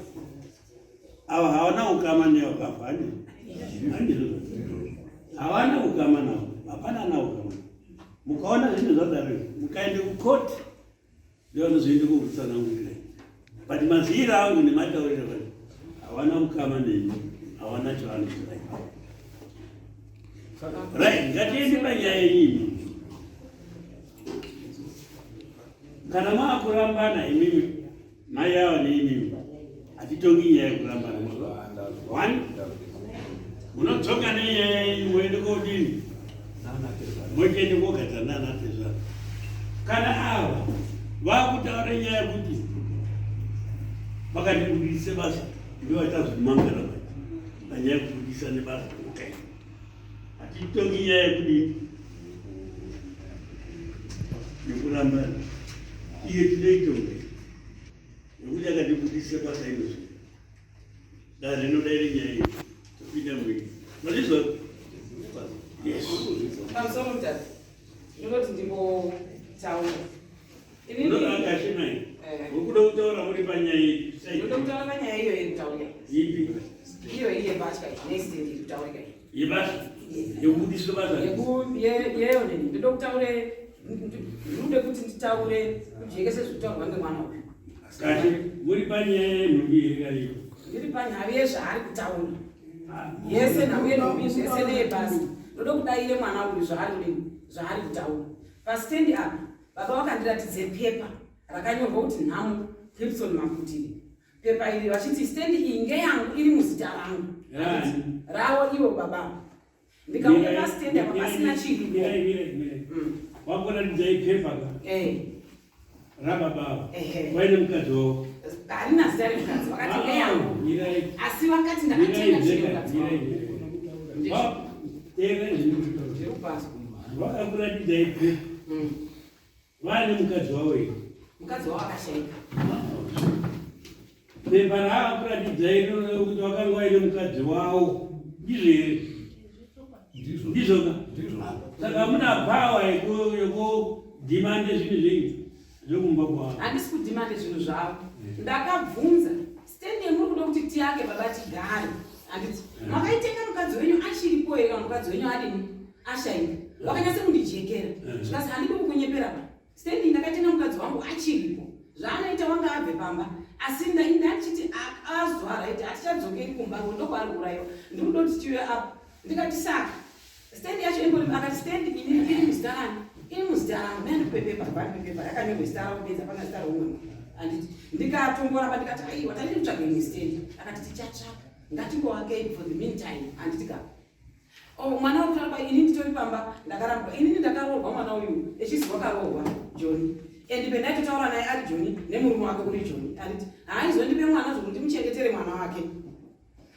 ava hawana ukama nevakafa handi handizvo hawana ukama navo hapana ana ukama mukaona zvinhu zvadaro mukaende kukoti ndovanozoende kokutsanangurira but maziviro angu nematauriro vani hawana ukama neni hawana chavanotora right ngatiende panyaya yenyu kana maakurambana imimi Mai ava neimimi hatitongi nyaya yekurambana. One, munodzoka nenyaya yenyu moende kodini? Mochiende kogadzana nana tezvara. Kana ava vakutaura nyaya yekuti vakandibudise basa ndovachazvimangara manje panyaya yekubudisa nebasa. Okay. Hatitongi nyaya yekudini yekurambana iye tinoitonga nekuti akatibudisa basa inozvi dare rinodaire nyaya iyi topinda muii mazvizwa yes pamusoro mutatu ndinoti ndimbotaura Akashimai, ukuda kutaura muri panyaya iyi. Ndoda kutaura panyaya iyo iri kutaurika. Ipi? Iyo iri yembatya iyi, nestand iri kutaurika iyi. Yebasa? Yekubudiswa basa? Yeyo nini. Ndoda kutaure Ndinoda kuti nditaure kujekese zvekutaurwa ngemwana uyu. Kati muri panyaya yenhumbi here karipo? Ndiri panyaya yezvaari kutaura. Yese nhau yenhumbi zvese neyebasa. Ndoda kudaire mwana uyu zvaari kudini zvaari kutaura. Pastendi apa baba vakandiratidze pepa rakanyorwa kuti Nhamo Gibson Maputire. Pepa iri vachiti stendi iyi ngeyangu iri muzita rangu. Ravo ivo baba. Ndikauya pastendi apa pasina chiripo. Wakuratidzai pepa ka? Eh. Rababa. Waine mukadzi wavo. Harina zita remukadzi vakati ngeyangu. Asi vakati ndakatenga chine mukadzi wavo. Vakakuratidzai pepa. Vane mukadzi wavo here? Mukadzi wavo akashaika. Pepa raakakuratidzai rinoreva kuti vakanga vaine mukadzi wavo. Ndizvo here? Ndizvo ka? Saka hamuna power yekudhimande zvinhu zvenyu zvekumba kwavo. Handisi kudhimande zvinhu zvavo. Ndakabvunza stand yemuri kuda kuti tiake baba tigare. Handiti makaitenga mukadzi wenyu achiripo here kana mukadzi wenyu adini? Ashaika. Vakanyatsa kundijekera. Zvikasi handidi kukunyepera ba. Stand ndakatenga mukadzi wangu achiripo. Zvaanoita wanga abve pamba. Asi ndachiti azwa right hatichadzokeri kumba ndokwaari kuurayiwa. Ndiri kuda kuti tiuye apa. Ndikati saka stand yacho ingori akati stand ini iri muzita rani? Iri muzita rangu. Mene ndikupe pepa, pepa rakanyorwa zita rangu bedzi hapana zita reumwe munhu. Handiti ndikatomboramba ndikati aiwa tandiri kutsvaga imwe stand. Akati tichatsvaka. Ngatingovakei for the meantime. Handiti ka? Oh, mwana wari kutaura ini nditori pamba ndakarambwa. Inini ndakaroorwa mwana uyu echizi wakaroorwa Johnny. And pendaitotaura naye ari Johnny nemurume wake uri Johnny. Anditi haaizondipe mwana zvokuti ndimuchengetere mwana wake.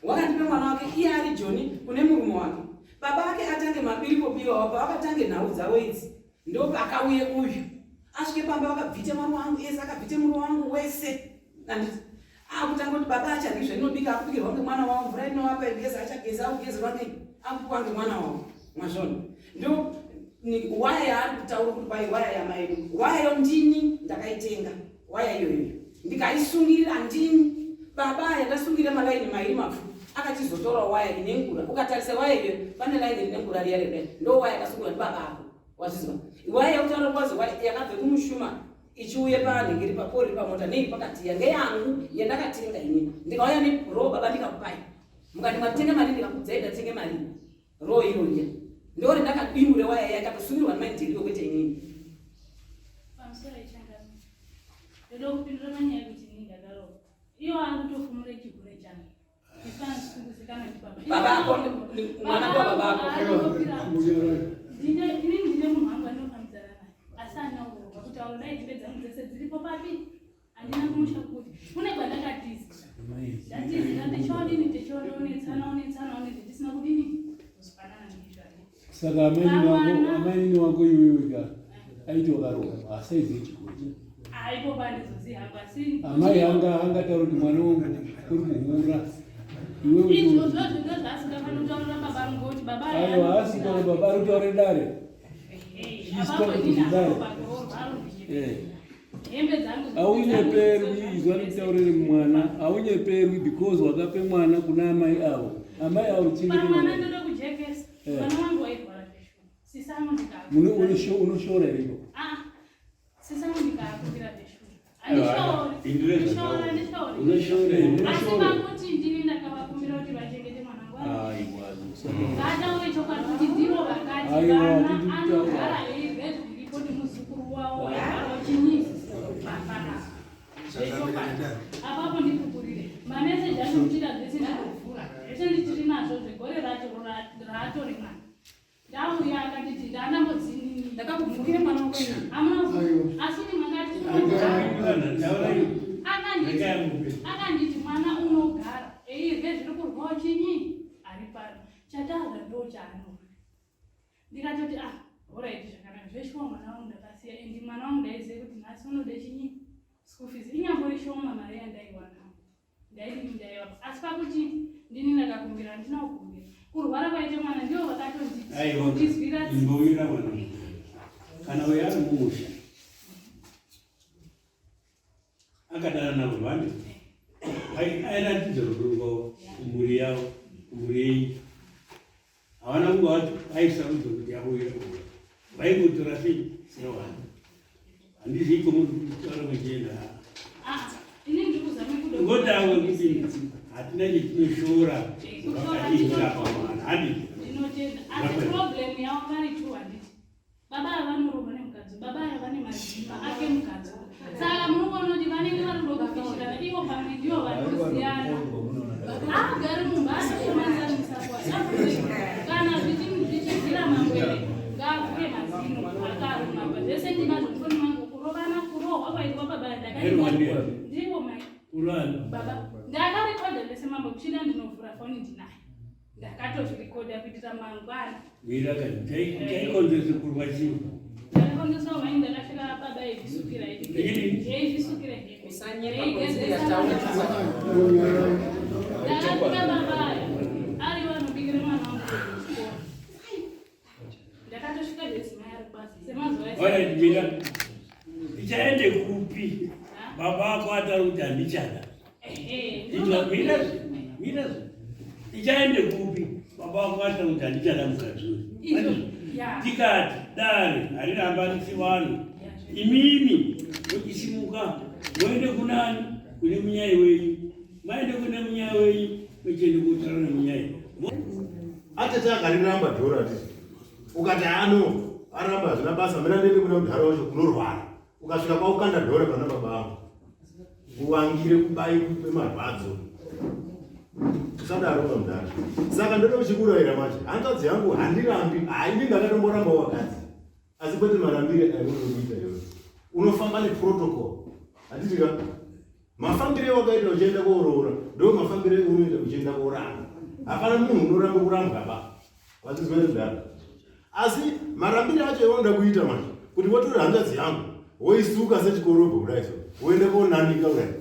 Wakandipe mwana wake iye ari Johnny kune murume wake. Baba ake atange mabiriko biwa wapo akatange nhau dzavo idzi. Ndopakauye uyu. Asvike pamba vakabvite mwana wangu ese akabvite murume wangu wese. Anditi akutanga kuti baba achadyi zvainobika akubikirwa ngemwana wavo mvura inovapa igeza achageza akugezerwa nei akupiwa ngemwana wavo mwazvona ndo waya yaari kutaura kuti kwai waya yamaidu waya yo ndini ndakaitenga waya iyoyo ndikaisungirira ndini baba aya ndasungirira malaini mairi mapfupi akachizotora waya ine ngura ukatarisa waya iyoyo pane laini rine ngura riya rega ndo waya yakasungirwa ndibaba ako wazvizwa waya yekutaura kwazi waya yakabve kumushuma ichiuye panhingiri papori pamota nei pakati yange yangu yandakatenga inini ndikauya nero baba ndikakupai mukati matenga mari ndikakudzai ndatenge mari ro iroiya ndori ndakadimure waya yakatosungirwa nemaindiriwo kwete inini. Pamusoro ichangamire ndoda kupindura manyaya yekuti inini ndakarohwa iwo ari kutofumura chihure changu. Baba ako mwana kwa baba ako. Inini ndine munhu wangu andinofambidzana naye asi handina kurohwa kutaura dai hembe dzangu dzese dziripo papi handina kumusha kuti kune kwandakatiza ndatiza ndichodini tichononetsana onetsana onetse tisina kudini kuzwanana ndizvani. Saka amainini wako iwewe ka aiti wakarohwa asaizive chikuru. Aipo pandizoziva hangu asi amai anga angataura kuti mwana wangu uri kuhura iwewe. Izvozvo zvinhu zvaasingafaniri kutaurira baba vangu kuti baba Aiwa haasi kutaura baba ari kutaura dare. Apapo inini hapo pakuroorwa ari hembe dzangu. Haunyeperwi izwa ndikutaurire mwana haunyeperwi because wakape mwana kuna amai avo amai avo chengete pamwana mwana. ndoda kujekesa. Mwana wangu wairwara zveshuwa sisangu ndikakumbira. Unoshora iripo. Ah, sisangu ndikakumbira zveshuwa. Aiwa, indire Handishori zvataura. handishori. Unoshora here? Asi pakuti ndini ndakavakumbira kuti vachengete mwanangu Aiwa. Ngataure chokwadi kuti ndivo vakati Aiwa, vana tiri kutaura. anogara eirwe zviripo nemuzukuru wavo waigara uchinyi papanapa zvechokwadi apapo ndikukurire mameseji acho kuchita zvese ndikuvhura zvese ndichiri nazvo zvegore racho raatori mwana ndauya akatiti ndandambodzinini Ndakakubvukire mwana wako inini. Amuna asi ni makati akanditi akanditi mwana unogara eirye zviri kurwawo chinyi ari pano chatadza ndo chaanora ndikatoti ah alright zvakanaka zveshuwa mwana wangu ndakasiya and mwana wangu ndaiziva kuti nhasi unode chinyi school fees inyambori shoma mari yandaiwana ndaidini ndaivapa asi pakuti ndini ndakakumbira handina kukumbira kurwara kwaite mwana ndivo vakatonditi Aiwa, kundizwira tsitsi. imbomira mwana. Kana uyo ari mumusha akadana navo vane airatidza rudo rwavo kumhuri yavo kumhuri yenyu havana kunge vati aisarudza kuti auye kuhura. Vaingotora sei sewana. Handizii komutaura muchienda. Ah, ini ndiri kuzama kudo. Ngotaura kuti hatina chetinoshora zvakaita pamwana. Handiti. Ndinotenda. Asi problem yavo vari two handiti. Baba ava vanorohwa nemukadzi, baba ava vane madzimba ake mukadzi. Saka muri kuona kuti vanenge vari kuda kufishirana ivo pamwe ndivo vanosiyana. Agari mumba anotomanzanisa kana zvichibvira mangwere ngaavhure mazino akaruma pa zvese ndinazvo mufoni mangu kurovana kurohwa kwaitwa baba ndakaita ndivo mai baba ndakarekodha zvese mambo kuchida ndinovhura foni ndinayo ndakatozvirekodha kuitira mangwana Mira kani, chaikonzeresa kurwa chii? Ndakakonzeresa mai ndakasvika baba eizvisukira eizvisukira hembe. Usanyepa taura chokwadi. Ndakasvika baba aya ari vanobikira mwana wangu kuchikoro. Ndakatosvika zvedzimai ari kubasa semazuva ese. Alright, Mira. Tichaende kupi? Baba ako ataura kuti handichada. Mira, mira. Tichaende kupi? Baba vako vataura kuti handichada mukadzi uyu. Tikati dare harirambanisi vanhu. Imimi muchisimuka moende kunani? Kune munyai wenyu. Maende kune munyai wenyu muchiende kotaura nemunyai. Atete akariramba dhora tete. Ukati ano aramba hazvina basa mira ndiende kuna mudhara wacho unorwara. Ukasvika kwaukanda dhora pana baba vangu. Uwangire kubai kwemarwadzo. Usadaro pamudhara. Saka ndoda kuchikurayira manje. Hanzvadzi yangu handirambi. Haini ndakatomboramba wakadzi. Asi kwete marambire aiunoda kuita iwewe. Unofamba neprotocol. Handiti ka? Mafambire awakaita uchienda kooroora ndo mafambire unoita uchienda kooramba. Hapana munhu unoramba kurambwa ba. Wazvizwa here mudhara? Asi marambire acho awanoda kuita manje kuti wotora hanzvadzi yangu woisuka sechikorobho kudai so woenda konanika kudai.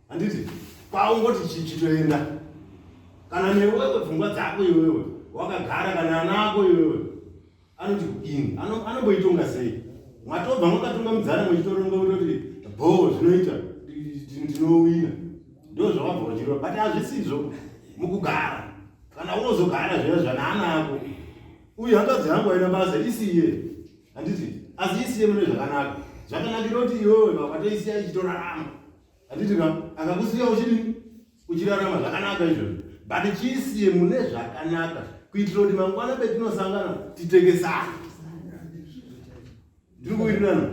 Handiti? Kwaungoti chitoenda. Kana newewe pfungwa dzako iwewe wakagara kana ana ako iwewe anoti kudini anomboitonga sei mwatobva mwakatungamidzana muchitoronga kutoti bhoo zvinoita ndinowina ndo zvawabva uchirova but hazvisizvo mukugara kana unozogara zviya zvanaana ako uyu hanzvadzi yangu aina basa isiye handiti asi isiye mune zvakanaka zvakanakira kuti iwewe wakatoisiya ichitorarama Handiti ka akakusiya uchidini uchirarama zvakanaka izvozvo but chiisiye mune zvakanaka kuitira kuti mangwana petinosangana titengesane. Ndiri kuwirirana,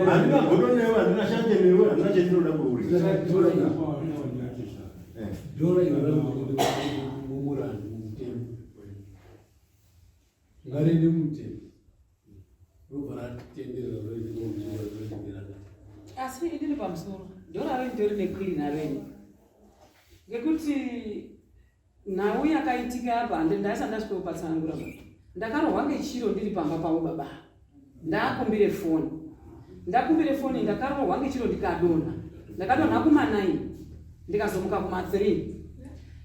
handina godo newe, handina shanje newe, handina chendinoda kwauri. Dora iro mumurandu mumutemo ngariende mumutemo robva ratenderera roenderana. Asi inini pamusoro dhora renyu tori neclean renyu ngekuti nhau yakaitika apa handi ndaisa ndasvika kupatsanangura ba ndakarohwa ngechiro ndiri pamba pavo baba ndakumbire foni ndakumbire foni ndakarohwa ngechiro ndikadonha ndakadonha kuma 9 ndikazomuka kuma 3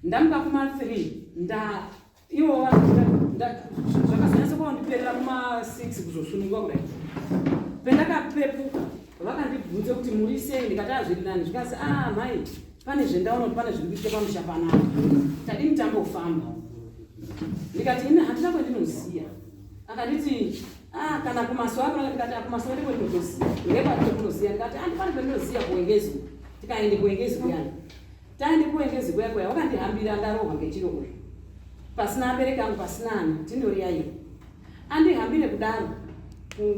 ndamuka kuma 3 nda ivo zvakazonyatsa kwaundiperera kuma 6 kuzosunungwa kudai pendakapepuka vakandibvunza kuti muri sei ndikati azviri nani zvikanzi a ah, mhai pane zvendaona kuti pane zviri kuitika pamusha panapa tadini tambofamba ndikati ini handina kwendinoziya akanditi ah, kana kumasowe akona ndikati ah, kumasowe ndekwendinotoziya ngekwandinokunoziya ndikati andifani ah, kwendinoziya kuwengezi tikaende kuwengezi kuyani Taende kuengezi kuya kuya wakandihambira ndarohwa ngechiro uyu pasina abereki angu pasina ani tindori yaiyo andihambire kudaro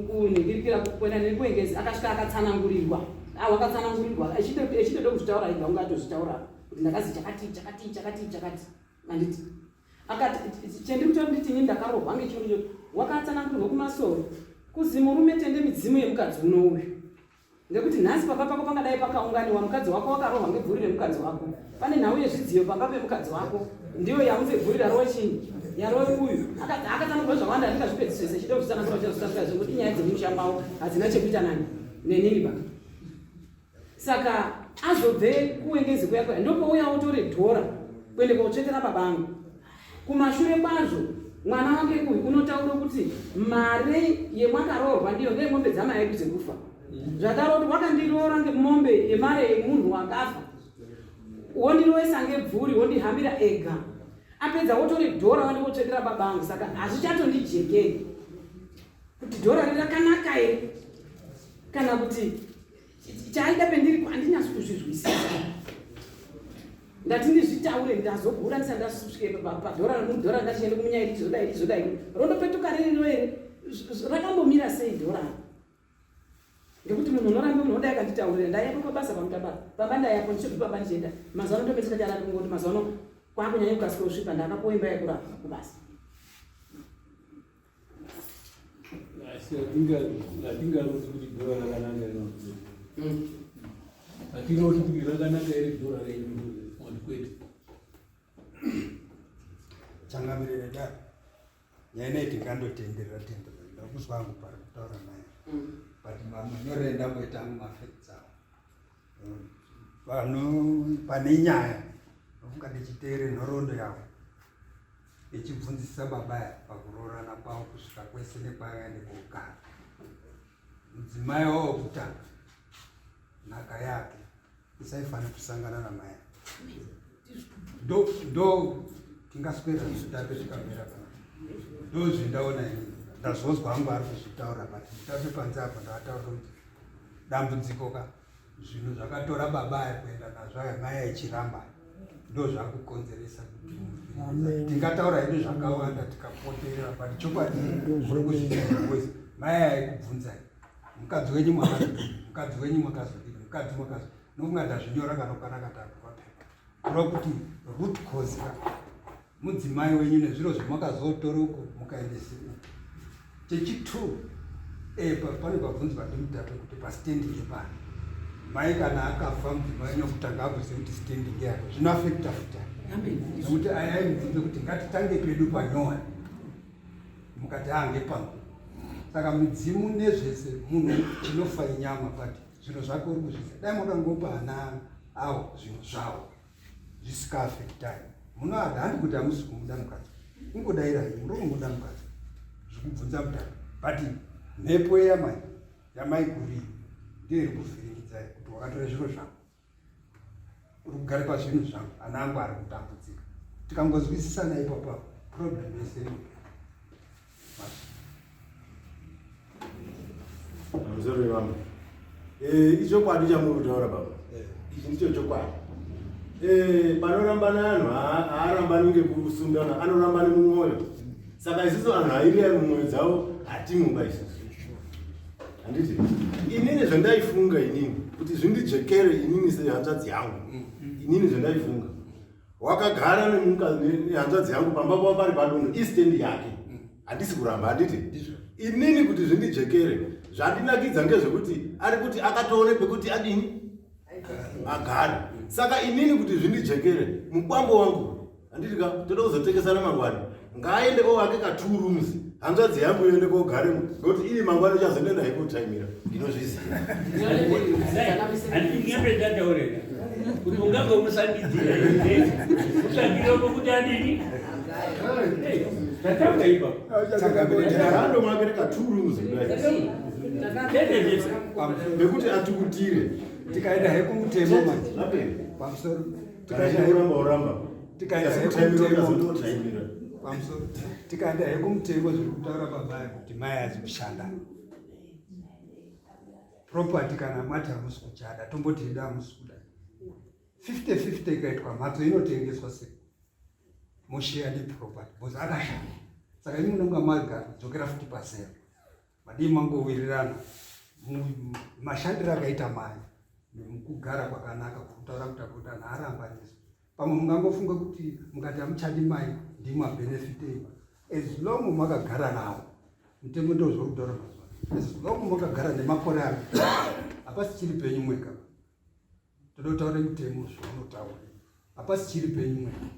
kunhingirikira kuenda neni kuengezi akasvika akatsanangurirwa ah, wakatsanangurirwa echitoda kuzvitaura ega unge atozvitaura kuti ndakazi chakati chakati chakati chakati anditi akati chendiri kutaura nditi ini ndakarohwa ngechiro icho wakatsanangurirwa kumasoro kuzi murume tende midzimu yemukadzi uno uyu Ngekuti nhasi pamba pako pangadai pakaunganiwa mukadzi wako wakarohwa ngebvuri remukadzi wako. Pane nhau yezvidziyo pamba pemukadzi wako. Ndiyo yaunze bvuri rarowe chinyi? Yarowe uyu. Akatsanangura zvakawanda handingazvipedzi zvese chida kuzvitsanangura chazvitsanangura zvekuti nyaya dzemusha mavo hadzina chekuita nani nenini ba. Saka azobve kuwengezi kuya kuya ndopouya otore dhora kuende kotsvetera baba angu. Kumashure kwazvo mwana wake uyu unotaura kuti mari yemwakaroorwa ndiyo ngeyemombe dzamai edu dzekufa. Zvataura kuti wakandiroora ngemombe yemari yemunhu wakafa wondiroesa ngebvuri wondihambira ega apedza wotore dhora wandikotsvetera baba angu saka hazvichatondijekei. Kuti dhora rakanaka here kana kuti chaaida pendiri handinyatsi kuzvizwisisa. Ndati ndizvitaure ndazogura ndisati ndasvike padhora dhora ngachiende kumunyai richizodai richizodai rondopetuka ririro here rakambomira sei dhora ngekuti munhu unoramba munhu odai akanditaurira ndaiyapo pabasa pamutabara pamba ndaiyapo ndichobva pamba ndichienda mazuva ano ndomesika charari kungoti mazuva ano kwakunyanya kukasika kusvipa ndakapuwa imba yekurapa kubasa Asi hatingaroti kuti dhora rakanaka here hatiroti kuti rakanaka here dhora renyu kuti kwete. Changamire dare nyaya inoyi tingandotenderera tenderera ndakuzwa hangu pari kutaura naye but manyorere ndamboita hangu mafacts awo pano pane nyaya ndofunga ndichiteere nhoroondo yavo ichibvunzisa baba aya pakuroorana kwavo kusvika kwese nekwavaende kogara mudzimai wavo wekutanga nhaka yake isaifanira kusangana namai ndo ndo tingaswera zvitape zvikamira pana ndo zvendaona ini ndazozwa hangu ari kuzvitaura but zvitape panze apo ndakataura kuti dambudziko ka zvinhu zvakatora baba aya kuenda nazvo aya mai aichiramba ndo zvakukonzeresa kuti tingataura hedu zvakawanda tikapoterera but chokwadi muri kuzviita mai aikubvunzai mukadzi wenyu mwakazodini mukadzi wenyu mwakazodini mukadzi mwakazo nokunga ndazvinyora kanokwana katatu papepa kureva kuti root cause ka mudzimai wenyu nezviro zvamakazotora uko mukaendese uko chechitwo eh, pane pabvunzwa ndimutape kuti pastendi ngepani mai kana akafa mudzimai wenyu kutanga akuziva kuti stendi ngeyako zvinoafekta futa nekuti ayaimubvunze kuti ngatitange pedu panyowani mukati haa ngepangu saka midzimu nezvese munhu chinofa inyama but zvinhu zvake uri kuzvisa dai makangopa ana awo zvinhu zvavo zvisikaafektani munoada handi kuti hamusi kumuda mukadzi kungodaira henyu muri kumuda mukadzi zvikubvunza mutano but mhepo yamai yamai gurii ndiyo iri kuvhiringidzai kuti wakatora zviro zvako uri kugara pazvinhu zvangu ana angu ari kutambudzika tikangozwisisana ipapo problem yese inopera pamusoro vevamwe eh, ichokwadi chamuri kutaura baba eh. ichi ndicho chokwadi eh, panorambana anhu haarambani ngekusundana anorambani mumwoyo saka isusu anhu airiya mumwoyo dzavo hatimuba isusu handiti inini zvandaifunga inini kuti zvindijekere inini sehanzvadzi yangu inini zvandaifunga wakagara nehanzvadzi yangu pamba pavo pari padunhu istand yake handisi kuramba handiti inini kuti zvindijekere zvandinakidza ngezvekuti ari kuti akatoone pekuti adini agare saka inini kuti zvindijekere mukwambo wangu handiti ka toda kuzotengesana mangwana ngaaende ovake ka two rooms hanzvadzi yangu yoende kogaremo nokuti ii mangwana uchazoenda naye kotaimira ndinozviziva handingembe ndataureka kuti ungangomusandidzira kutsvakira kuti adini tataura ipapo andomwakire ka two rooms kudai nekuti atukutire tikaenda hekumutemo manje pamusoro tikaenda hekumutemo zviri kutaura baba kuti mai azi kushanda property kana mati hamusi kuchada tomboti hedu hamusi kuda 50 50 ikaitwa mhatso inotengeswa sei mosheya neproperty because akashanda saka imi munonga magara kudzokera futi pazero Madii mangowirirana mashandiro akaita mai nemukugara kwakanaka kutaura kuti akuti anhu arambaniswa pamwe mungangofunga kuti mukati hamuchadi mai ndimo abenefitei as long makagara nawo mutemo ndo zvauri kutaura mazuva as long makagara nemakore ano hapasi chiri penyu mwega toda kutaura mutemo zvaunotaura hapasi chiri penyu mwega.